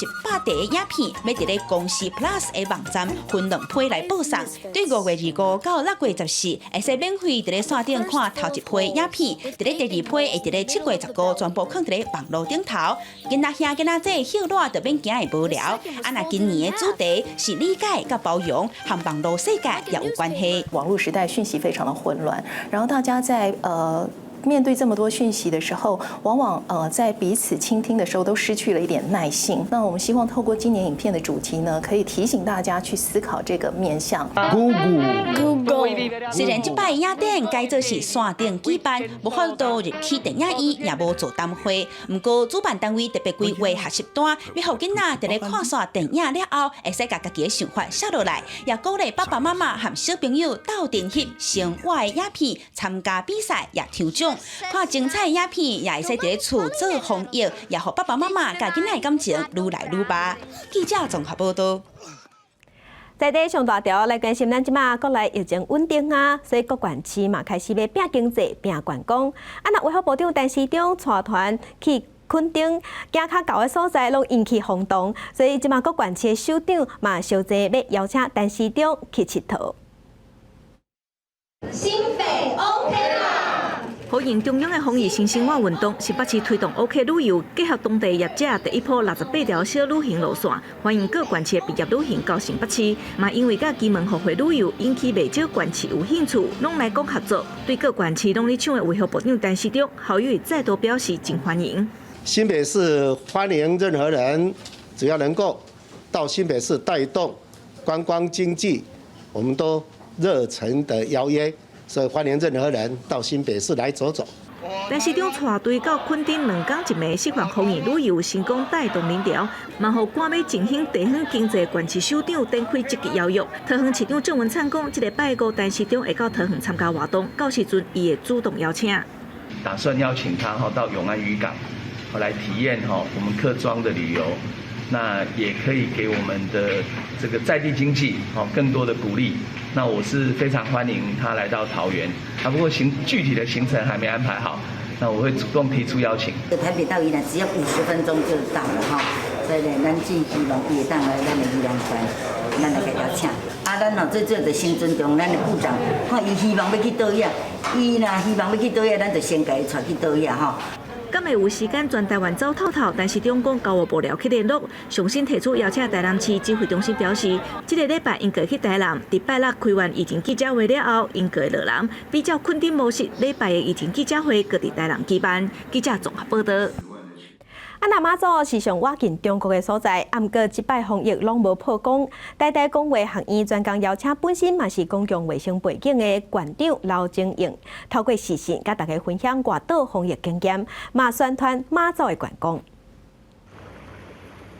塊影片，欲佇咧公視 Plus 的網站分兩批來播送。對5月25到6月14，會使免費佇咧線頂看頭一批影片，佇咧第二批會佇咧7月15全部囥佇咧網路頂頭。囡仔兄囡仔姊歇熱就免驚會無聊。啊，若今年的主題是理解佮包容，和網路世界也有關係。網路時代訊息非常的混亂，然後大家在面對這麼多訊息的時候，往往在彼此傾聽的時候都失去了一點耐性。那我們希望透過今年影片的主題呢，可以提醒大家去思考這個面向。 Google Google。雖然這擺影展改做是線頂舉辦，無法度入去電影院，也無座談會。毋過主辦單位特別規劃學習單，欲予囡仔佇咧看煞電影了後，會使共家己的想法寫落來，也鼓勵爸爸媽媽和小朋友鬥陣翕生活的影片，參加比賽也抽獎。看精彩影片，也會使佇咧厝做防疫，也予爸爸媽媽佮囡仔的感情愈來愈密。記者綜合報道。在地上大條來關心，咱這馬國內疫情穩定啊，所以各縣市嘛開始欲拚經濟、拚觀光。啊，若衛福部長陳時中帶團去墾丁，行較厚的所在攏引起轟動，所以這馬各縣市的首長嘛相繼欲邀請陳時中去𨑨迌。新北 OK 啦！呼應中央的防疫新生活運動，新北市推動 OK 旅遊，結合當地業者第一波68條小旅行路線，歡迎各縣市畢業旅行到新北市。嘛因為佮金門互惠旅遊引起袂少縣市有興趣，攏來講合作。對各縣市攏咧搶的衛福部長陳時中，侯友宜再度表示真歡迎。新北市歡迎任何人，只要能夠到新北市帶動觀光經濟，我們都熱誠的邀約。所以歡迎任何人到新北市來走走。陳時中帶隊到墾丁兩工一暝，釋放防疫旅遊成功帶動人潮，嘛予趕欲振興地方經濟縣市首長展開積極邀約。桃園市長鄭文燦講，這個拜五陳時中會到桃園參加活動，到時陣伊會主動邀請。打算邀請他哈到永安漁港，來體驗哈我們客莊的旅遊，那也可以給我們的這個在地經濟更多的鼓勵。那我是非常歡迎他來到桃園，啊不過具體的行程還沒安排好，那我會主動提出邀請。台北到宜蘭只要50分鐘就到了哈，所以呢，咱真希望伊會當來咱的宜蘭縣，咱來共邀請。啊，咱哦最主要就先尊重咱的部長，看伊希望欲去佗遐，伊若希望欲去佗遐，咱就先共伊帶去佗遐吼。敢會有時間全台灣走透透？但是中共交予幕僚去聯絡，上新提出邀請台南市指揮中心表示，這個禮拜𪜶會去台南，佇拜六開完疫情記者會了後，𪜶會落南。比照墾丁模式，禮拜的疫情記者會閣佇台南舉辦。記者綜合報道。啊，那馬祖是上倚近中國的所在，啊，毋過這擺防疫攏無破功。台大公衛學院專工邀請本身嘛是公共衛生背景的館長劉晶瑩，透過視訊佮大家分享外島防疫經驗，嘛宣傳馬祖的觀光。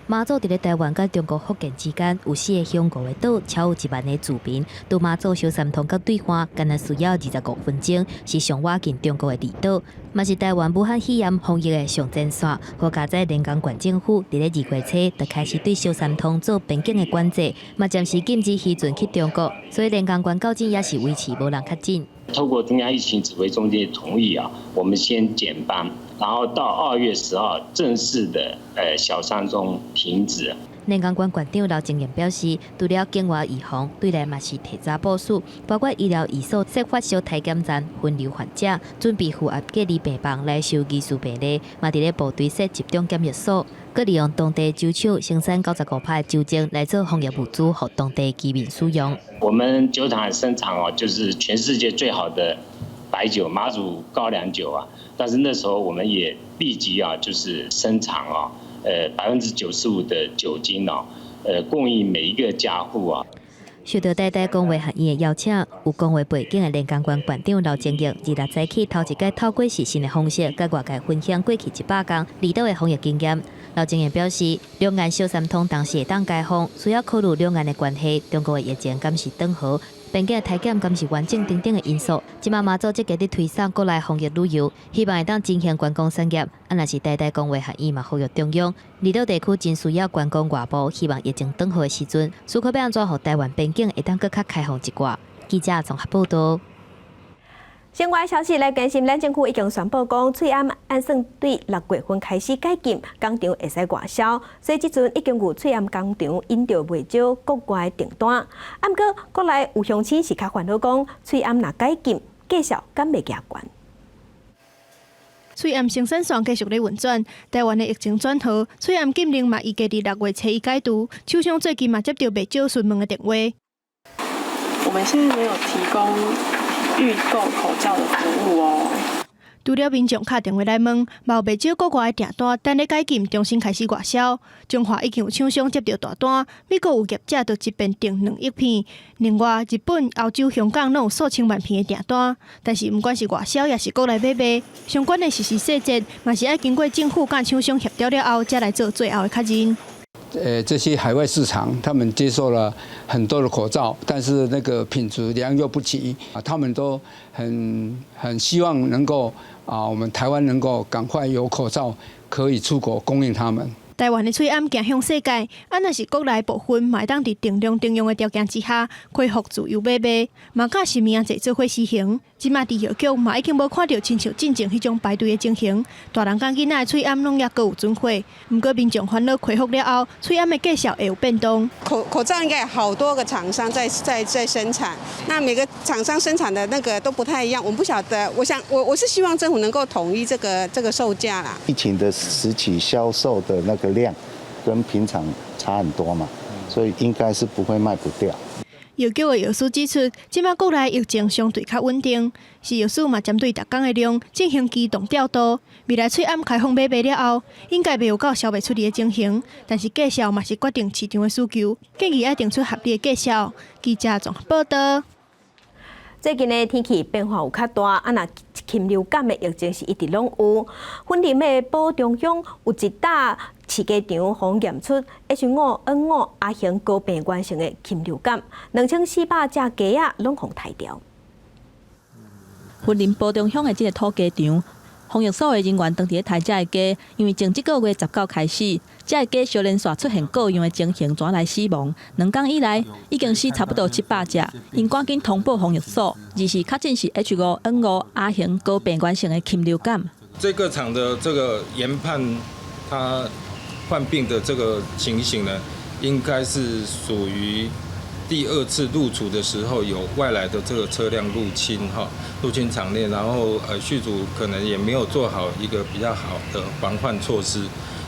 馬祖佇咧台灣佮中國福建之間有四個鄉五個島，超有1萬个住民。對馬祖小三通佮對岸，干焦需要25分鐘，是上倚近中國的離島，嘛是台灣武漢肺炎防疫的上前線。好佳哉連江縣政府佇咧2月初就開始對小三通做邊境的管制，嘛暫時禁止漁船去中國，所以連江縣到今也是維持無人確診。透過中央疫情指揮中心的同意啊，我們先減班，然後到2月10號正式的小三通停止。連江縣縣長劉晶瑩表示，除了境外移防，對內嘛是提早部署，包括醫療醫所設發燒體檢站分流患者，準備負壓隔離病房來收疑似病例，嘛佇咧部隊設集中檢疫所，閣利用當地酒廠生產95%的酒精來做防疫物資，予當地居民使用。我們酒廠生產哦，就是全世界最好的白酒馬祖高粱酒啊，但是那時候我們也立即啊，就是生產啊，95%的酒精哦，供應每一個家戶啊。受到台大公衛學院的邀請，有公衛背景的連江縣縣長劉晶瑩，二六早起頭一擺透過視訊的方式，佮外界分享過去100天離島的防疫經驗。劉晶瑩表示，兩岸小三通當時會當開放，需要考慮兩岸的關係，中國的疫情敢是轉好，邊境的體檢敢是完整等等的因素。這馬馬祖積極佇推廣國內防疫旅遊，希望會當振興觀光產業。啊，若是台大公衛學院嘛，呼籲中央，離島地區真需要觀光外部，希望疫情轉好的時陣，思考欲按怎予台灣邊境會當閣較開放一寡。記者綜合報道。相關消息來關心，咱政府已經宣布講，喙罨按算對6月份開始解禁，工廠會使外銷，所以這陣已經有喙罨工廠引著袂少國外訂單。啊，毋過國內有鄉親是較煩惱講，喙罨若解禁，價數敢會加懸？喙罨生產線繼續咧運轉，台灣的疫情轉好，喙罨禁令嘛預計佇6月初一解除。廠商最近嘛接著袂少詢問的電話。我們現在沒有提供預購口罩的服務哦。除了民眾敲電話來問，嘛有袂少國外的訂單等咧解禁，重新開始外銷。彰化已經有廠商接著大單，美國有業者就一遍訂2億片。另外，日本、歐洲、香港攏有數千萬片的訂單。但是，毋管是外銷抑是國內買賣，相關的實施細節嘛是愛經過政府佮廠商協調了後，才來做最後的確認。這些海外市場，他們接受了很多的口罩，但是那個品質良莠不齊啊，他們都很希望能夠啊，我們台灣能夠趕快有口罩可以出國供應他們。台灣的喙罨行向世界，啊，若是國內部分嘛會當佇定量定用的條件之下，恢復自由買賣，嘛佮實名制做伙施行。這馬佇藥局嘛已經無看著親像進前彼種排隊的情形，大人佮囡仔的喙罨攏猶閣有存貨。毋過民眾煩惱恢復了後，喙罨的價數會有變動。口罩應該有好多個廠商在生產，那每個廠商生產的那個都不太一樣，我們不曉得。我想我是希望政府能夠統一這個售價啦。疫情的時期銷售的那個量跟平常差很多嘛，所以應該是不會賣不掉。藥局的藥師指出，這馬國內疫情相對較穩定，食藥署嘛針對逐工的量進行機動調度。未來喙罨開放買賣了後，應該袂有到銷袂出去的情形，但是價數嘛是決定市場的需求，建議愛定出合理的價數。記者綜合報道。最近的天氣變化有較大，啊，若禽流感的疫情是一直攏有。雲林的埔中鄉有一搭飼雞場，予驗出 H5N5 亞型高病原性的禽流感，2400隻雞仔攏予刣掉。雲林埔中鄉的這个土雞場，防疫所的人員當佇咧刣這个雞，因為從這個月19開始，這个雞相連續出現各樣的情形，轉來死亡。2工以來，已經死差不多700隻，𪜶趕緊通報防疫所，而是確診是 H5N5 亞型高病原性的禽流感。這個場的這個研判，它患病的這個情形呢，應該是屬於第二次入廚的時候，有外來的這個車輛入侵哈，入侵場內，然後畜主可能也沒有做好一個比較好的防範措施，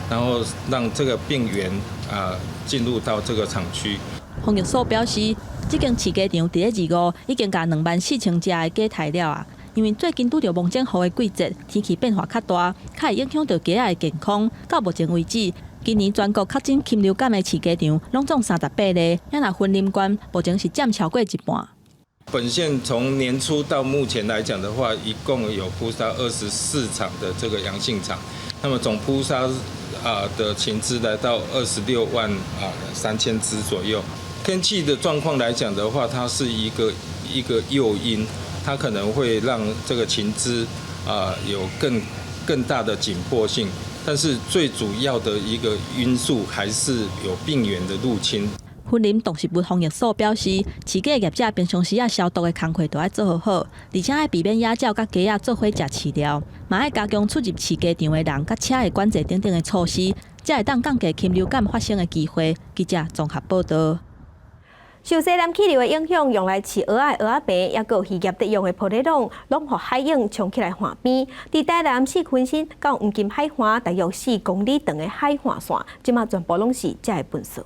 然後讓這個病原啊進入到這個廠區。防疫所表示，這間飼雞場佇咧25已經共24,000隻的雞刣了啊。因為最近拄著蒙頂雨的季節，天氣變化較大，較會影響著雞仔的健康。到目前為止，今年全國確診禽流感的飼雞場攏總38例，啊若雲林縣目前是佔超過一半。本縣從年初到目前來講的話，一共有撲殺24場的這個陽性場，那麼總撲殺啊的禽隻來到26萬3千隻左右。天氣的狀況來講的話，它是一個誘因。它可能會讓這個禽隻啊有更大的緊迫性，但是最主要的一個因素還是有病原的入侵。雲林動植物防疫所表示，飼雞業者平常時仔消毒的工課都愛做好好，而且愛避免野鳥佮雞仔做伙食飼料，嘛愛加強出入飼雞場的人佮車的管制等等的措施，才會當降低禽流感發生的機會。記者綜合報道。受西南氣流的影響，用來飼蚵仔的蚵仔棚，抑閣有漁業得用的玻璃籠，攏予海湧沖起來岸邊。佇台南市坤新到黃金海岸，大約4公里長的海岸線，這馬全部攏是這个糞埽。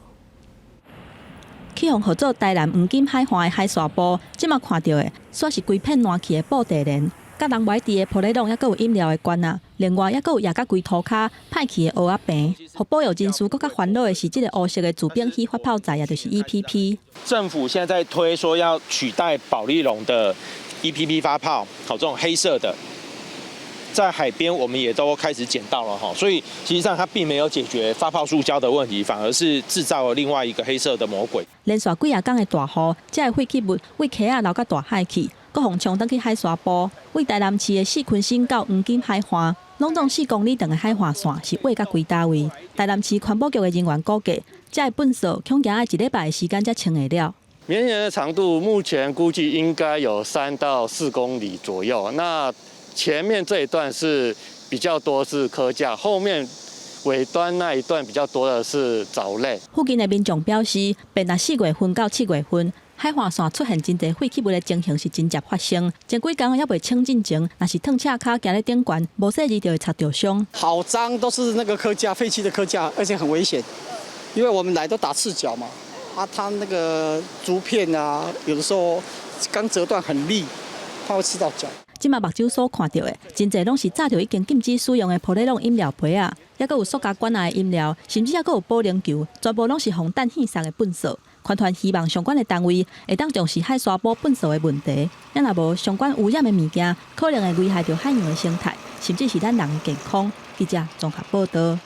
去予號做台南黃金海岸的海沙埔，這馬看著的，煞是規片爛去的布袋蓮，佮人無愛挃的玻璃籠，抑閣有飲料的罐仔，另外抑閣有壓甲規塗跤歹去的蚵仔棚。予保育人士閣較煩惱的是，這个烏色的聚丙烯發泡材，也就是 EPP。政府現在在推說要取代保麗龍的 EPP 發泡，好，這種黑色的，在海邊我們也都開始撿到了哈，所以實際上它並沒有解決發泡塑膠的問題，反而是製造了另外一個黑色的魔鬼。連續幾仔工的大雨，這个廢棄物對溪仔流到大海去，閣予沖轉去海沙埔，對台南市的四坤新到黃金海岸，攏總4公里長的海岸線是挖甲規焦位。台南市環保局的人員估計，這个糞埽恐驚愛一禮拜的時間才清會了。綿延的長度目前估計應該有3到4公里左右。那前面這一段是比較多是蚵架，後面尾端那一段比較多的是藻類。附近的民眾表示，變若4月份到7月份，海岸線出現真濟廢棄物的情形是真正發生。前幾工猶未清進前，若是褪赤跤行咧頂懸，無細膩就會擦著傷。好髒，都是那個蚵架，廢棄的蚵架，而且很危險，因為我們來都打赤腳嘛。啊，它那個竹片啊，有的時候剛折斷很利，它會刺到腳。這馬目睭所看著的，真濟攏是早就已經禁止使用的玻璃籠飲料杯仔，抑閣有塑膠罐仔的飲料，甚至抑閣有保齡球，全部攏是予彈戲送的糞埽。團團希望相關的單位會當重視海沙埔糞埽的問題，啊若無相關污染的物件，可能會危害著海洋的生態，甚至是咱人的健康。記者綜合報道。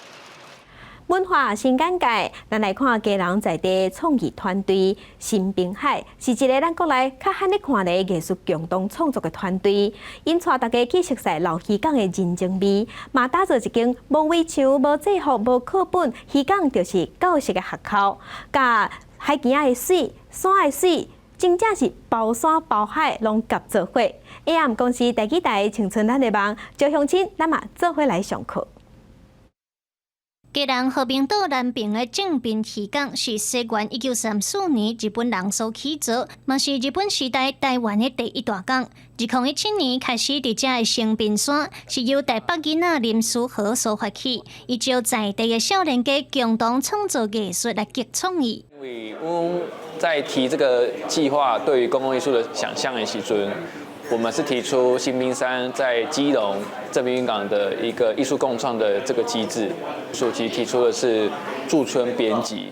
文化新眼界，咱來看基隆在地創意團隊新濱海，是一个咱國內較罕咧看的藝術共同創作的團隊。𪜶帶大家去熟悉老漁港的人情味，嘛打造一間無圍牆、無制服、無課本，漁港就是教室的學校。佮海墘仔的水、山的水，真正是包山包海，攏合做伙。AM 公視第幾台青春咱的夢，趙鄉親，咱嘛做伙來上課。基隆和平島南爿的正濱漁港是西元1934年日本人所起造，嘛是日本時代台灣的第一大港。2017年開始佇遮的星濱山，是由台北囡仔林書豪所發起，伊招在地的少年家共同創造藝術來激創意。因為阮在提這個計劃對於公共藝術的想象的時陣，我們是提出星濱山在基隆正濱漁港的一個藝術共創的這個機制，書其實提出的是駐村編輯，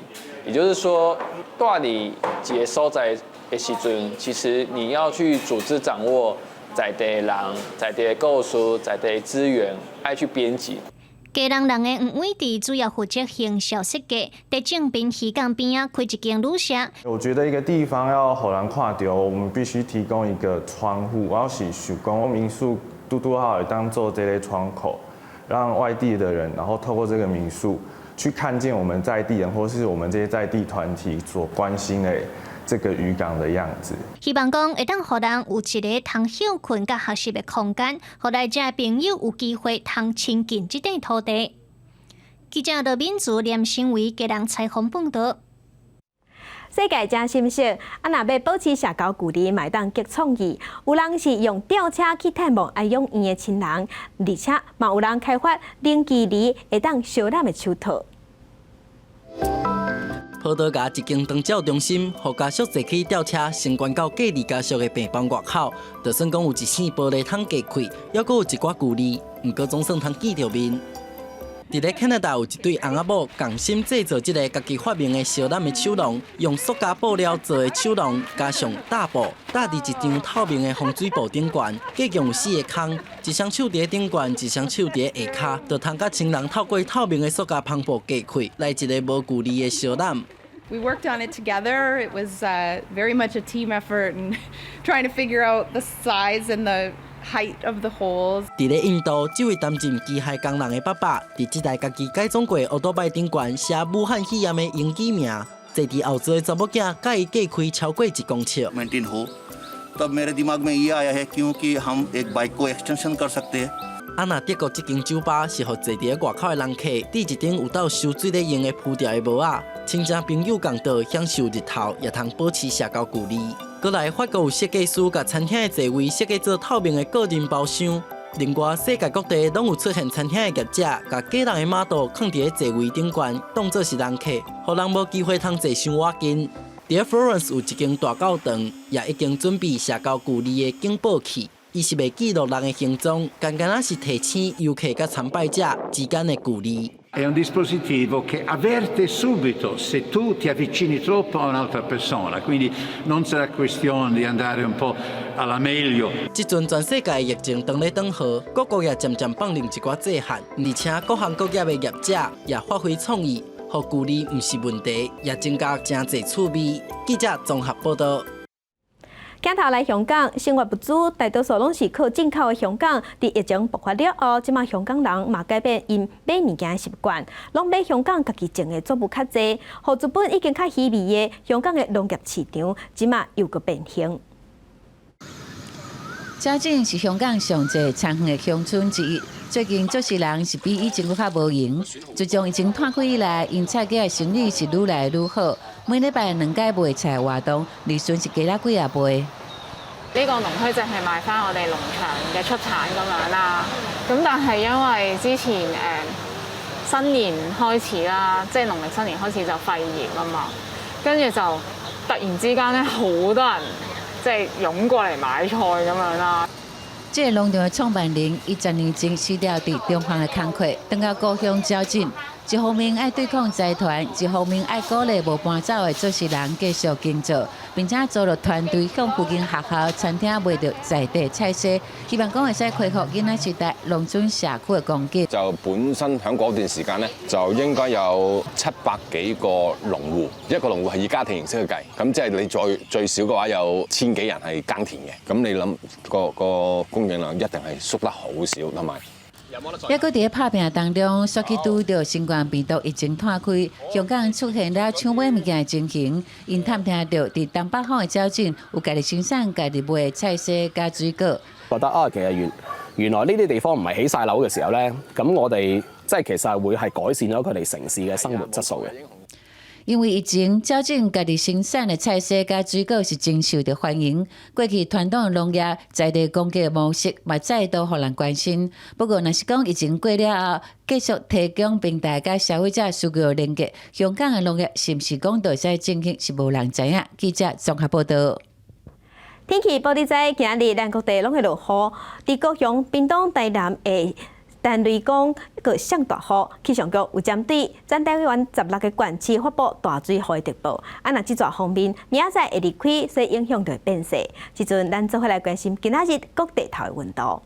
也就是說，蹛佇一个所在的時陣，其實你要去組織掌握在地的人、在地的故事、在地的資源，愛去編輯。基隆人的黃偉哲主要負責行銷設計，佇正濱漁港邊仔開一間旅社。我覺得一個地方要予人看著，我們必須提供一個窗戶。我是想講，民宿拄拄好會當做這個窗口，讓外地的人，然後透過這個民宿去看見我們在地人，或是我們這些在地團體所關心的這個漁港的樣子。希望講會當予人有一个通歇睏佮學習的空間，予來遮的朋友有機會通親近這塊土地。記者羅敏竹連新偉家人採訪報道。世界真心適，啊！若欲保持社交距離，嘛會當激創意。有人是用吊車去探望愛養院的親人，而且嘛有人開發零距離會當相攬的手套。葡萄牙一間長照中心，予家屬坐起吊車，升懸到隔離家屬的病房外口，就算講有一扇玻璃窗隔開，猶閣有一寡距離，毋過總算通見著面。佇咧加拿大有一對翁仔某仝心製造這个家己發明的相攬的手籠，用塑膠布料做的手籠，加上搭布搭佇一張透明的防水布頂懸，計共有四个空，一雙手佇咧頂懸，一雙手佇咧下跤，就通佮親人透過透明的塑膠帆布隔開，來一个無距離的相攬。 We worked on it together. It was very much a team effort and trying to figure out the size and the height of the holes. 佇咧印度，這位擔任機械工人的爸爸，佇這台家己改裝過的歐多拜頂懸寫武漢肺炎的英語名，坐佇後座的查某囝佮伊隔開超過一公尺。 maintain हो तब मेरे दिमाग में ये आया है क्योंकि हम एक बाइक को एक्सटेंशन कर सकते हैं。啊，若德國這間酒吧是予坐佇咧外口的人客，佇一頂有鬥收水咧用的鋪條的帽仔，親情朋友仝桌享受日頭，也通保持社交距離。閣來，法國有設計師共餐廳的座位設計做透明的個人包廂。另外，世界各地攏有出現餐廳的業者，共假人的媽肚囥佇咧座位頂懸，當做是人客，予人無機會通坐傷倚近。佇 Florence 有一間大教堂，也已經準備社交距離的警報器。伊是袂記錄人的行蹤，單單仔是提醒遊客佮參拜者之間的距離。 È un dispositivo che avverte subito se tu ti avvicini troppo a un'altra persona, quindi non sarà questione di andare un po' alla meglio. 這陣全世界疫情當咧轉好，各國也漸漸放寬一寡制限，而且各行各業的業者也發揮創意，予距離毋是問題，也增加誠濟趣味。記者綜合報道。鏡頭來香港，生活物資大多數攏是靠進口的。香港佇疫情爆發了後，這馬香港人嘛改變𪜶買物件的習慣，攏買香港家己種的作物較濟，予資本已經較稀微的香港的農業市場，這馬又閣變形。肇俊是香港上濟田園的鄉村之一，最近足濟人是比以前閣較無閒。自從疫情湠開以來，𪜶菜粿的生意是愈來愈好。每禮拜兩擺賣菜活動，利潤是加了幾仔倍。呢個農墟淨係賣翻我哋農場嘅出產咁樣啦。咁但係因為之前新年開始啦，即係農曆新年開始就肺炎啊嘛，跟住就突然之間咧好多人即係湧過嚟買菜咁樣啦。這個農場的創辦人，伊10年前辭掉佇中環的工課，轉到故鄉肇俊。一方面愛對抗財團，一方面愛鼓勵無搬走的做事人繼續耕作，並且組了團隊向附近學校、餐廳賣著在地菜蔬，希望講會使恢復囡仔時代農村社區的光景。就本身喺嗰段時間呢，就應該有700幾個農戶，一個農戶係以家庭形式去計，咁即係你再最少嘅話有千幾人係耕田嘅，咁你諗個個供應量一定係縮得好少，同埋。抑閣佇咧拍拚當中，煞去拄著新冠病毒疫情湠開，香港出現了搶買物件的情形。𪜶探聽著，佇東北方的肇俊有家己生產、家己賣的菜蔬佮水果。覺得啊，其實原來呢啲地方唔係起晒樓嘅時候咧，咁我哋即係其實係會係改善咗佢哋城市嘅生活質素嘅。因為疫情，肇俊家己生產的菜蔬佮水果是真受著歡迎。過去傳統農業在地供給模式嘛，再度予人關心。不過，若是講疫情過了後，繼續提供平台佮消費者需求連結，香港的農業是毋是講就會使振興，是無人知影。記者綜合報道。天氣報你知，今日咱各地攏會落雨，佇高雄、屏東、台南會但雷公閣上大雨，氣象局有針對全台灣16個縣市發布大水雨的特報。啊，若這逝鋒面明仔載會離開，所以影響就會變細。這陣咱做伙來關心今仔日各地頭的溫度。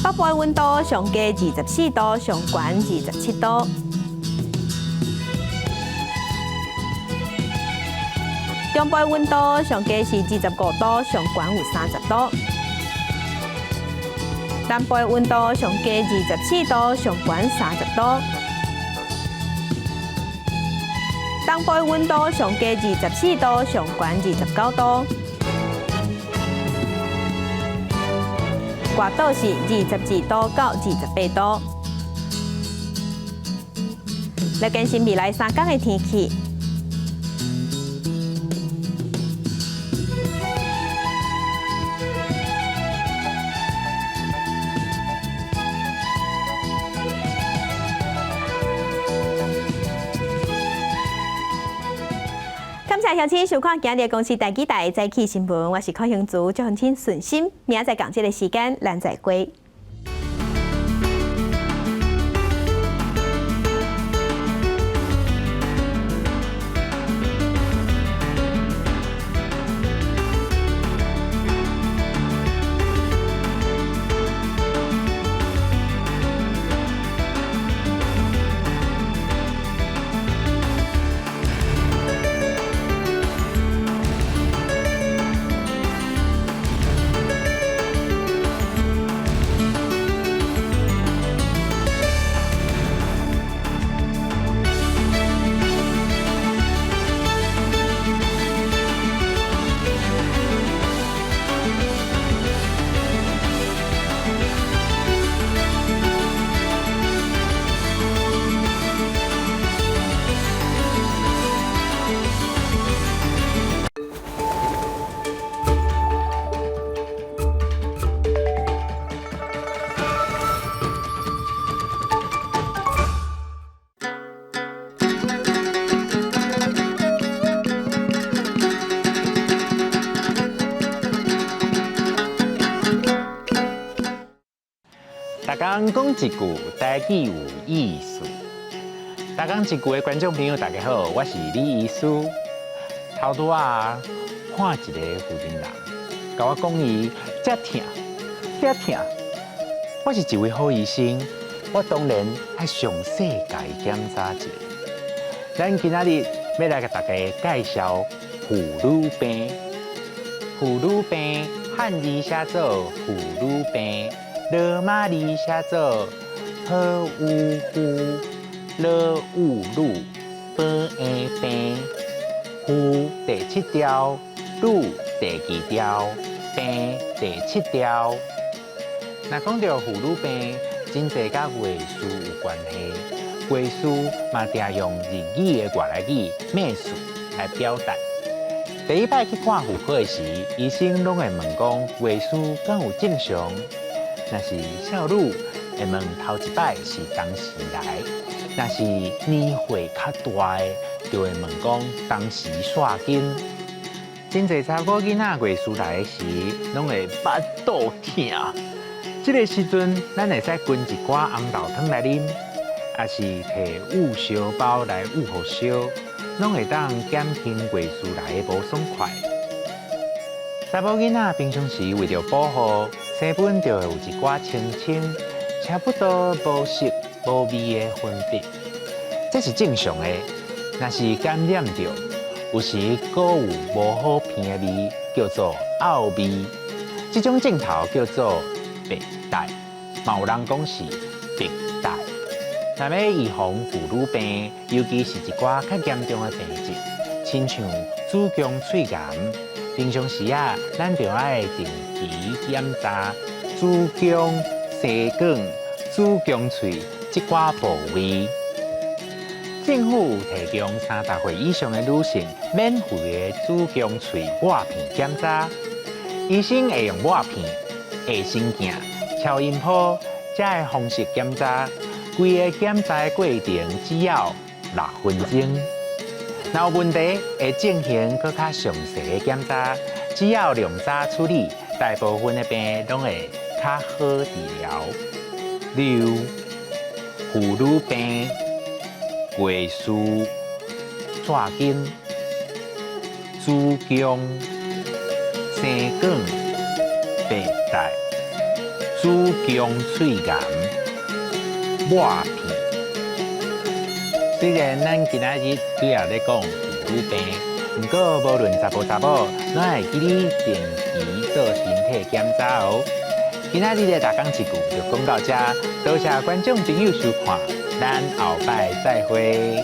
北部的溫度上低24度，上懸27度。中部的溫度上低是25度，上懸有30度。南部的溫度上低24度，上懸30度。東部的溫度上低24度，上懸29度。外島是22度到28度。來關心未來3天的天氣。感謝鄉親收看今日公視第幾台早起新聞，我是柯興竹，祝鄉親順心。明仔載仝這个時間，咱再會。逐工講一句台語有意思。逐工一句的觀眾朋友，大家好，我是李醫師。頭拄仔看一个婦人人，共我講伊遮疼，遐疼。我是一位好醫生，我當然愛詳細共伊檢查一下。咱今仔日欲來共大家介紹婦女病。婦女病漢字寫做婦女病。羅馬字寫做好有婦，羅有女，病的病，婦第七條，女第二條，病第七條。若講著婦女病，真濟佮月事有關係，月事嘛定用日語的外來語咩事來表達。第一擺去看婦科的時，醫生攏會問講月事敢有正常？若是少女會問頭一擺是當時來，若是年歲較大的，就會問講當時煞經。真濟查某囡仔月事來的時，攏會腹肚疼。這个時陣，咱會使滾一寡紅豆湯來啉，抑是提捂燒包來捂予燒，攏會當減輕月事來的無爽快。查某囡仔平常時為著保護，生本就會有一寡清清，差不多無色無味的分泌，這是正常的。若是感染著，有時閣有無好鼻的味，叫做漚味。這種症頭叫做白帶，嘛有人講是白帶。若欲預防婦女病，尤其是一寡較嚴重的病症，親像子宮喙癌。平常時啊，咱就愛定期檢查子宮、生管、子宮喙這寡部位。政府有提供30歲以上的女性免費的子宮喙抹片檢查，醫生會用抹片、衛生鏡、超音波這个方式檢查。規個檢查的過程只要6分鐘。若有問題，會進行閣較詳細的檢查。只要量早處理，大部分的病攏會較好治療。例如，婦女病、月事、紙巾、子宮、生管、白帶、子宮喙癌、抹片。雖然咱今仔日主要咧講婦女病，毋過無論查埔查某，攏會記得定期做身體檢查哦。今仔日的逐工一句就講到這，多謝觀眾朋友收看，咱後擺再會。